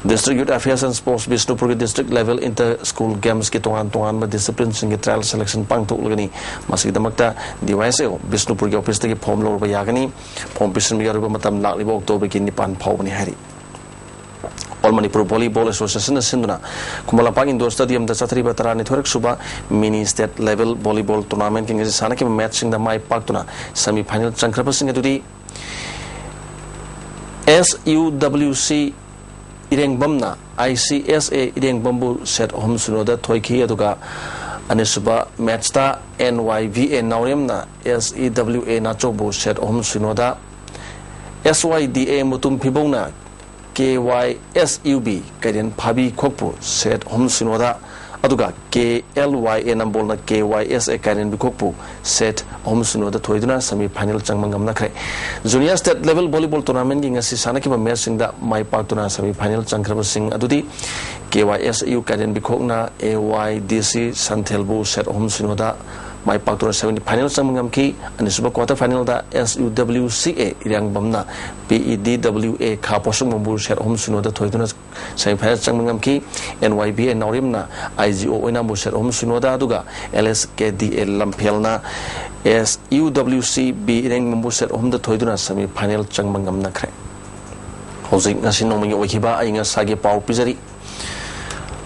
District Youth Affairs and Sports ꯕꯤꯁꯅꯨꯄꯨꯔꯒꯤ district level inter school gamesꯀꯤ ꯇꯣꯉꯥꯟ ꯇꯣꯉꯥꯟꯕ disciplineꯁꯤꯡꯒꯤ trial selection ꯄꯥꯡꯊꯣꯛꯂꯒꯅꯤ꯫ ꯃꯁꯤꯒꯤꯗꯃꯛꯇ D Y S A O ꯕꯤꯁꯅꯨꯄꯨꯔꯒꯤ officeꯇꯒꯤ form ꯂꯧꯔꯕ ꯌꯥꯒꯅꯤ꯫ Form ꯄꯤꯁꯤꯟꯕꯒꯤ ꯑꯔꯣꯏꯕ ꯃꯇꯝ ꯂꯥꯛꯂꯤꯕ Octoberꯒꯤ ꯅꯤꯄꯥꯟ ꯐꯥꯎꯕꯅꯤ ꯍꯥꯏꯔꯤ꯫ All Manipur Volleyball Associationꯅ ꯁꯤꯟꯗꯨꯅ ꯈꯨꯃꯟ ꯂꯝꯄꯥꯛ indoor stadiumꯗ ꯆꯠꯊꯔꯤꯕ ꯇꯔꯥꯅꯤꯊꯣꯏꯔꯛ ꯁꯨꯕ mini state level volleyball tournamentꯀꯤ ꯉꯁꯤ ꯁꯥꯟꯅꯈꯤꯕ ꯃꯦꯠꯁꯁꯤꯡꯗ ꯃꯥꯏ ꯄꯥꯛꯇꯨꯅ semi final ꯆꯪꯈ꯭ꯔꯕꯁꯤꯡ ꯑꯗꯨꯗꯤ S U W C ꯏꯔꯦꯡꯕꯝꯅ I C S A ꯏꯔꯦꯡꯕꯝꯕꯨ set ꯑꯍꯨꯝ ꯁꯤꯅꯣꯗ ꯊꯣꯏꯈꯤ꯫ ꯑꯗꯨꯒ ꯑꯅꯤꯁꯨꯕ ꯃꯦꯠꯁꯇ N Y V A ꯅꯥꯎꯔꯦꯝꯅ S E W A ꯅꯥꯆꯧꯕꯨ set ꯑꯍꯨꯝ ꯁꯤꯅꯣꯗ, S Y D A Mutum ꯐꯤꯕꯧꯅ K Y S U B ꯀꯩꯔꯦꯟ ꯐꯥꯕꯤ ꯈꯣꯛꯄꯨ set ꯑꯍꯨꯝ ꯁꯤꯅꯣꯗ, ꯑꯗꯨꯒ K L Y A ꯅꯝꯕꯣꯜꯅ K Y S A ꯀꯩꯔꯦꯟ ꯕꯤꯈꯣꯛꯄꯨ set ꯑꯍꯨꯝ ꯁꯤꯅꯣꯗ ꯊꯣꯏꯗꯨꯅ semi final ꯆꯪꯕ ꯉꯝꯅꯈ꯭ꯔꯦ꯫ Junior state level volleyball tournamentꯀꯤ ꯉꯁꯤ ꯁꯥꯟꯅꯈꯤꯕ ꯃꯦꯠꯁꯁꯤꯡꯗ ꯃꯥꯏ ꯄꯥꯛꯇꯨꯅ semi final ꯆꯪꯈ꯭ꯔꯕꯁꯤꯡ ꯑꯗꯨꯗꯤ K Y S U ꯀꯩꯔꯦꯟ ꯕꯤꯈꯣꯛꯅ A Y D C ꯁꯟꯊꯦꯜꯕꯨ set ꯑꯍꯨꯝ ꯁꯤꯅꯣꯗ ꯃꯥꯏ ꯄꯥꯛꯇꯨꯅ semi final ꯆꯪꯕ ꯉꯝꯈꯤ꯫ ꯑꯅꯤꯁꯨꯕ quarter finalꯗ S U W C A ꯏꯔꯦꯡꯕꯝꯅ P E D W A ꯈꯥ ꯄꯣꯁꯪꯕꯝꯕꯨ set ꯑꯍꯨꯝ ꯁꯤꯅꯣꯗ ꯊꯣꯏꯗꯨꯅ semi final ꯆꯪꯕ ꯉꯝꯈꯤ꯫ N Y B A ꯅꯥꯎꯔꯦꯝꯅ I G O ꯑꯣꯏꯅꯥꯝꯕꯨ set ꯑꯍꯨꯝ ꯁꯤꯅꯣꯗ, ꯑꯗꯨꯒ L S K D A ꯂꯝꯐꯦꯜꯅ S U W C B ꯏꯔꯦꯡꯕꯝꯕꯨ set ꯑꯍꯨꯝꯗ ꯊꯣꯏꯗꯨꯅ semi final ꯆꯪꯕ ꯉꯝꯅꯈ꯭ꯔꯦ꯫ ꯍꯧꯖꯤꯛ ꯉꯁꯤ ꯅꯣꯡꯃꯒꯤ ꯑꯣꯏꯈꯤꯕ ꯑꯏꯪ ꯑꯁꯥꯒꯤ ꯄꯥꯎ ꯄꯤꯖꯔꯤ꯫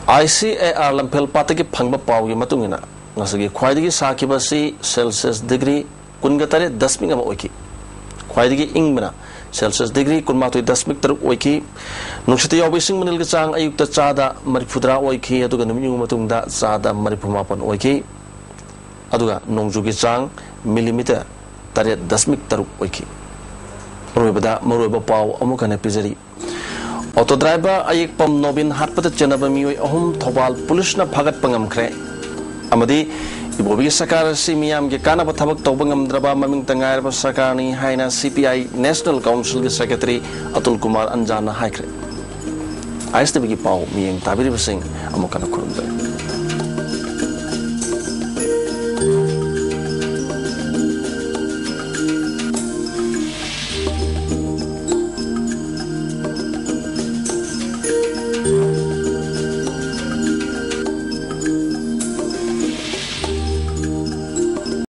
I C A R ꯂꯝꯐꯦꯜ ꯄꯥꯠꯇꯒꯤ ꯐꯪꯕ ꯄꯥꯎꯒꯤ ꯃꯇꯨꯡ ꯏꯟꯅ, ꯉꯁꯤꯒꯤ ꯈ꯭ꯋꯥꯏꯗꯒꯤ ꯁꯥꯈꯤꯕ ꯑꯁꯤ Celsius degree ꯀꯨꯟꯒ ꯇꯔꯦꯠ ꯗꯁꯃꯤꯛ ꯑꯃ ꯑꯣꯏꯈꯤ꯫ ꯈ꯭ꯋꯥꯏꯗꯒꯤ ꯏꯪꯕꯅ Celsius degree ꯀꯨꯟꯃꯥꯊꯣꯏ ꯗꯁꯃꯤꯛ ꯇꯔꯨꯛ ꯑꯣꯏꯈꯤ꯫ ꯅꯨꯡꯁꯤꯠꯇ ꯌꯥꯎꯕ ꯏꯁꯤꯡ ꯃꯅꯤꯜꯒꯤ ꯆꯥꯡ ꯑꯌꯨꯛꯇ ꯆꯥꯗ ꯃꯔꯤꯐꯨꯇꯔꯥ ꯑꯣꯏꯈꯤ, ꯑꯗꯨꯒ ꯅꯨꯃꯤꯠ ꯌꯨꯡꯕ ꯃꯇꯨꯡꯗ ꯆꯥꯗ ꯃꯔꯤꯐꯨꯃꯥꯄꯟ ꯑꯣꯏꯈꯤ꯫ ꯑꯗꯨꯒ ꯅꯣꯡꯖꯨꯒꯤ ꯆꯥꯡ millimeter ꯇꯔꯦꯠ ꯗꯁꯃꯤꯛ ꯇꯔꯨꯛ ꯑꯣꯏꯈꯤ꯫ ꯑꯔꯣꯏꯕꯗ ꯃꯔꯨꯑꯣꯏꯕ ꯄꯥꯎ ꯑꯃꯨꯛ ꯍꯟꯅ ꯄꯤꯖꯔꯤ꯫ Auto driver ꯑꯌꯦꯛꯄꯝ ꯅꯣꯕꯤꯟ ꯍꯥꯠꯄꯗ ꯆꯦꯟꯅꯕ ꯃꯤꯑꯣꯏ ꯑꯍꯨꯝ ꯊꯧꯕꯥꯜ ꯄꯨꯂꯤꯁꯅ ꯐꯥꯒꯠꯄ ꯉꯝꯈ꯭ꯔꯦ꯫ ꯑꯃꯗꯤ ꯏꯕꯣꯕꯤꯒꯤ ꯁꯔꯀꯥꯔ ꯑꯁꯤ ꯃꯤꯌꯥꯝꯒꯤ ꯀꯥꯟꯅꯕ ꯊꯕꯛ ꯇꯧꯕ ꯉꯝꯗ꯭ꯔꯕ ꯃꯃꯤꯡꯇ ꯉꯥꯏꯔꯕ ꯁꯔꯀꯥꯔꯅꯤ ꯍꯥꯏꯅ C P I National Councilꯒꯤ secretary Atul Kumar ꯑꯟꯖꯥꯅ ꯍꯥꯏꯈ꯭ꯔꯦ꯫ I S T Vꯒꯤ ꯄꯥꯎ ꯃꯤꯠꯌꯦꯡ ꯇꯥꯕꯤꯔꯤꯕꯁꯤꯡ ꯑꯃꯨꯛ ꯍꯟꯅ ꯈꯨꯔꯨꯝꯖꯔꯤ꯫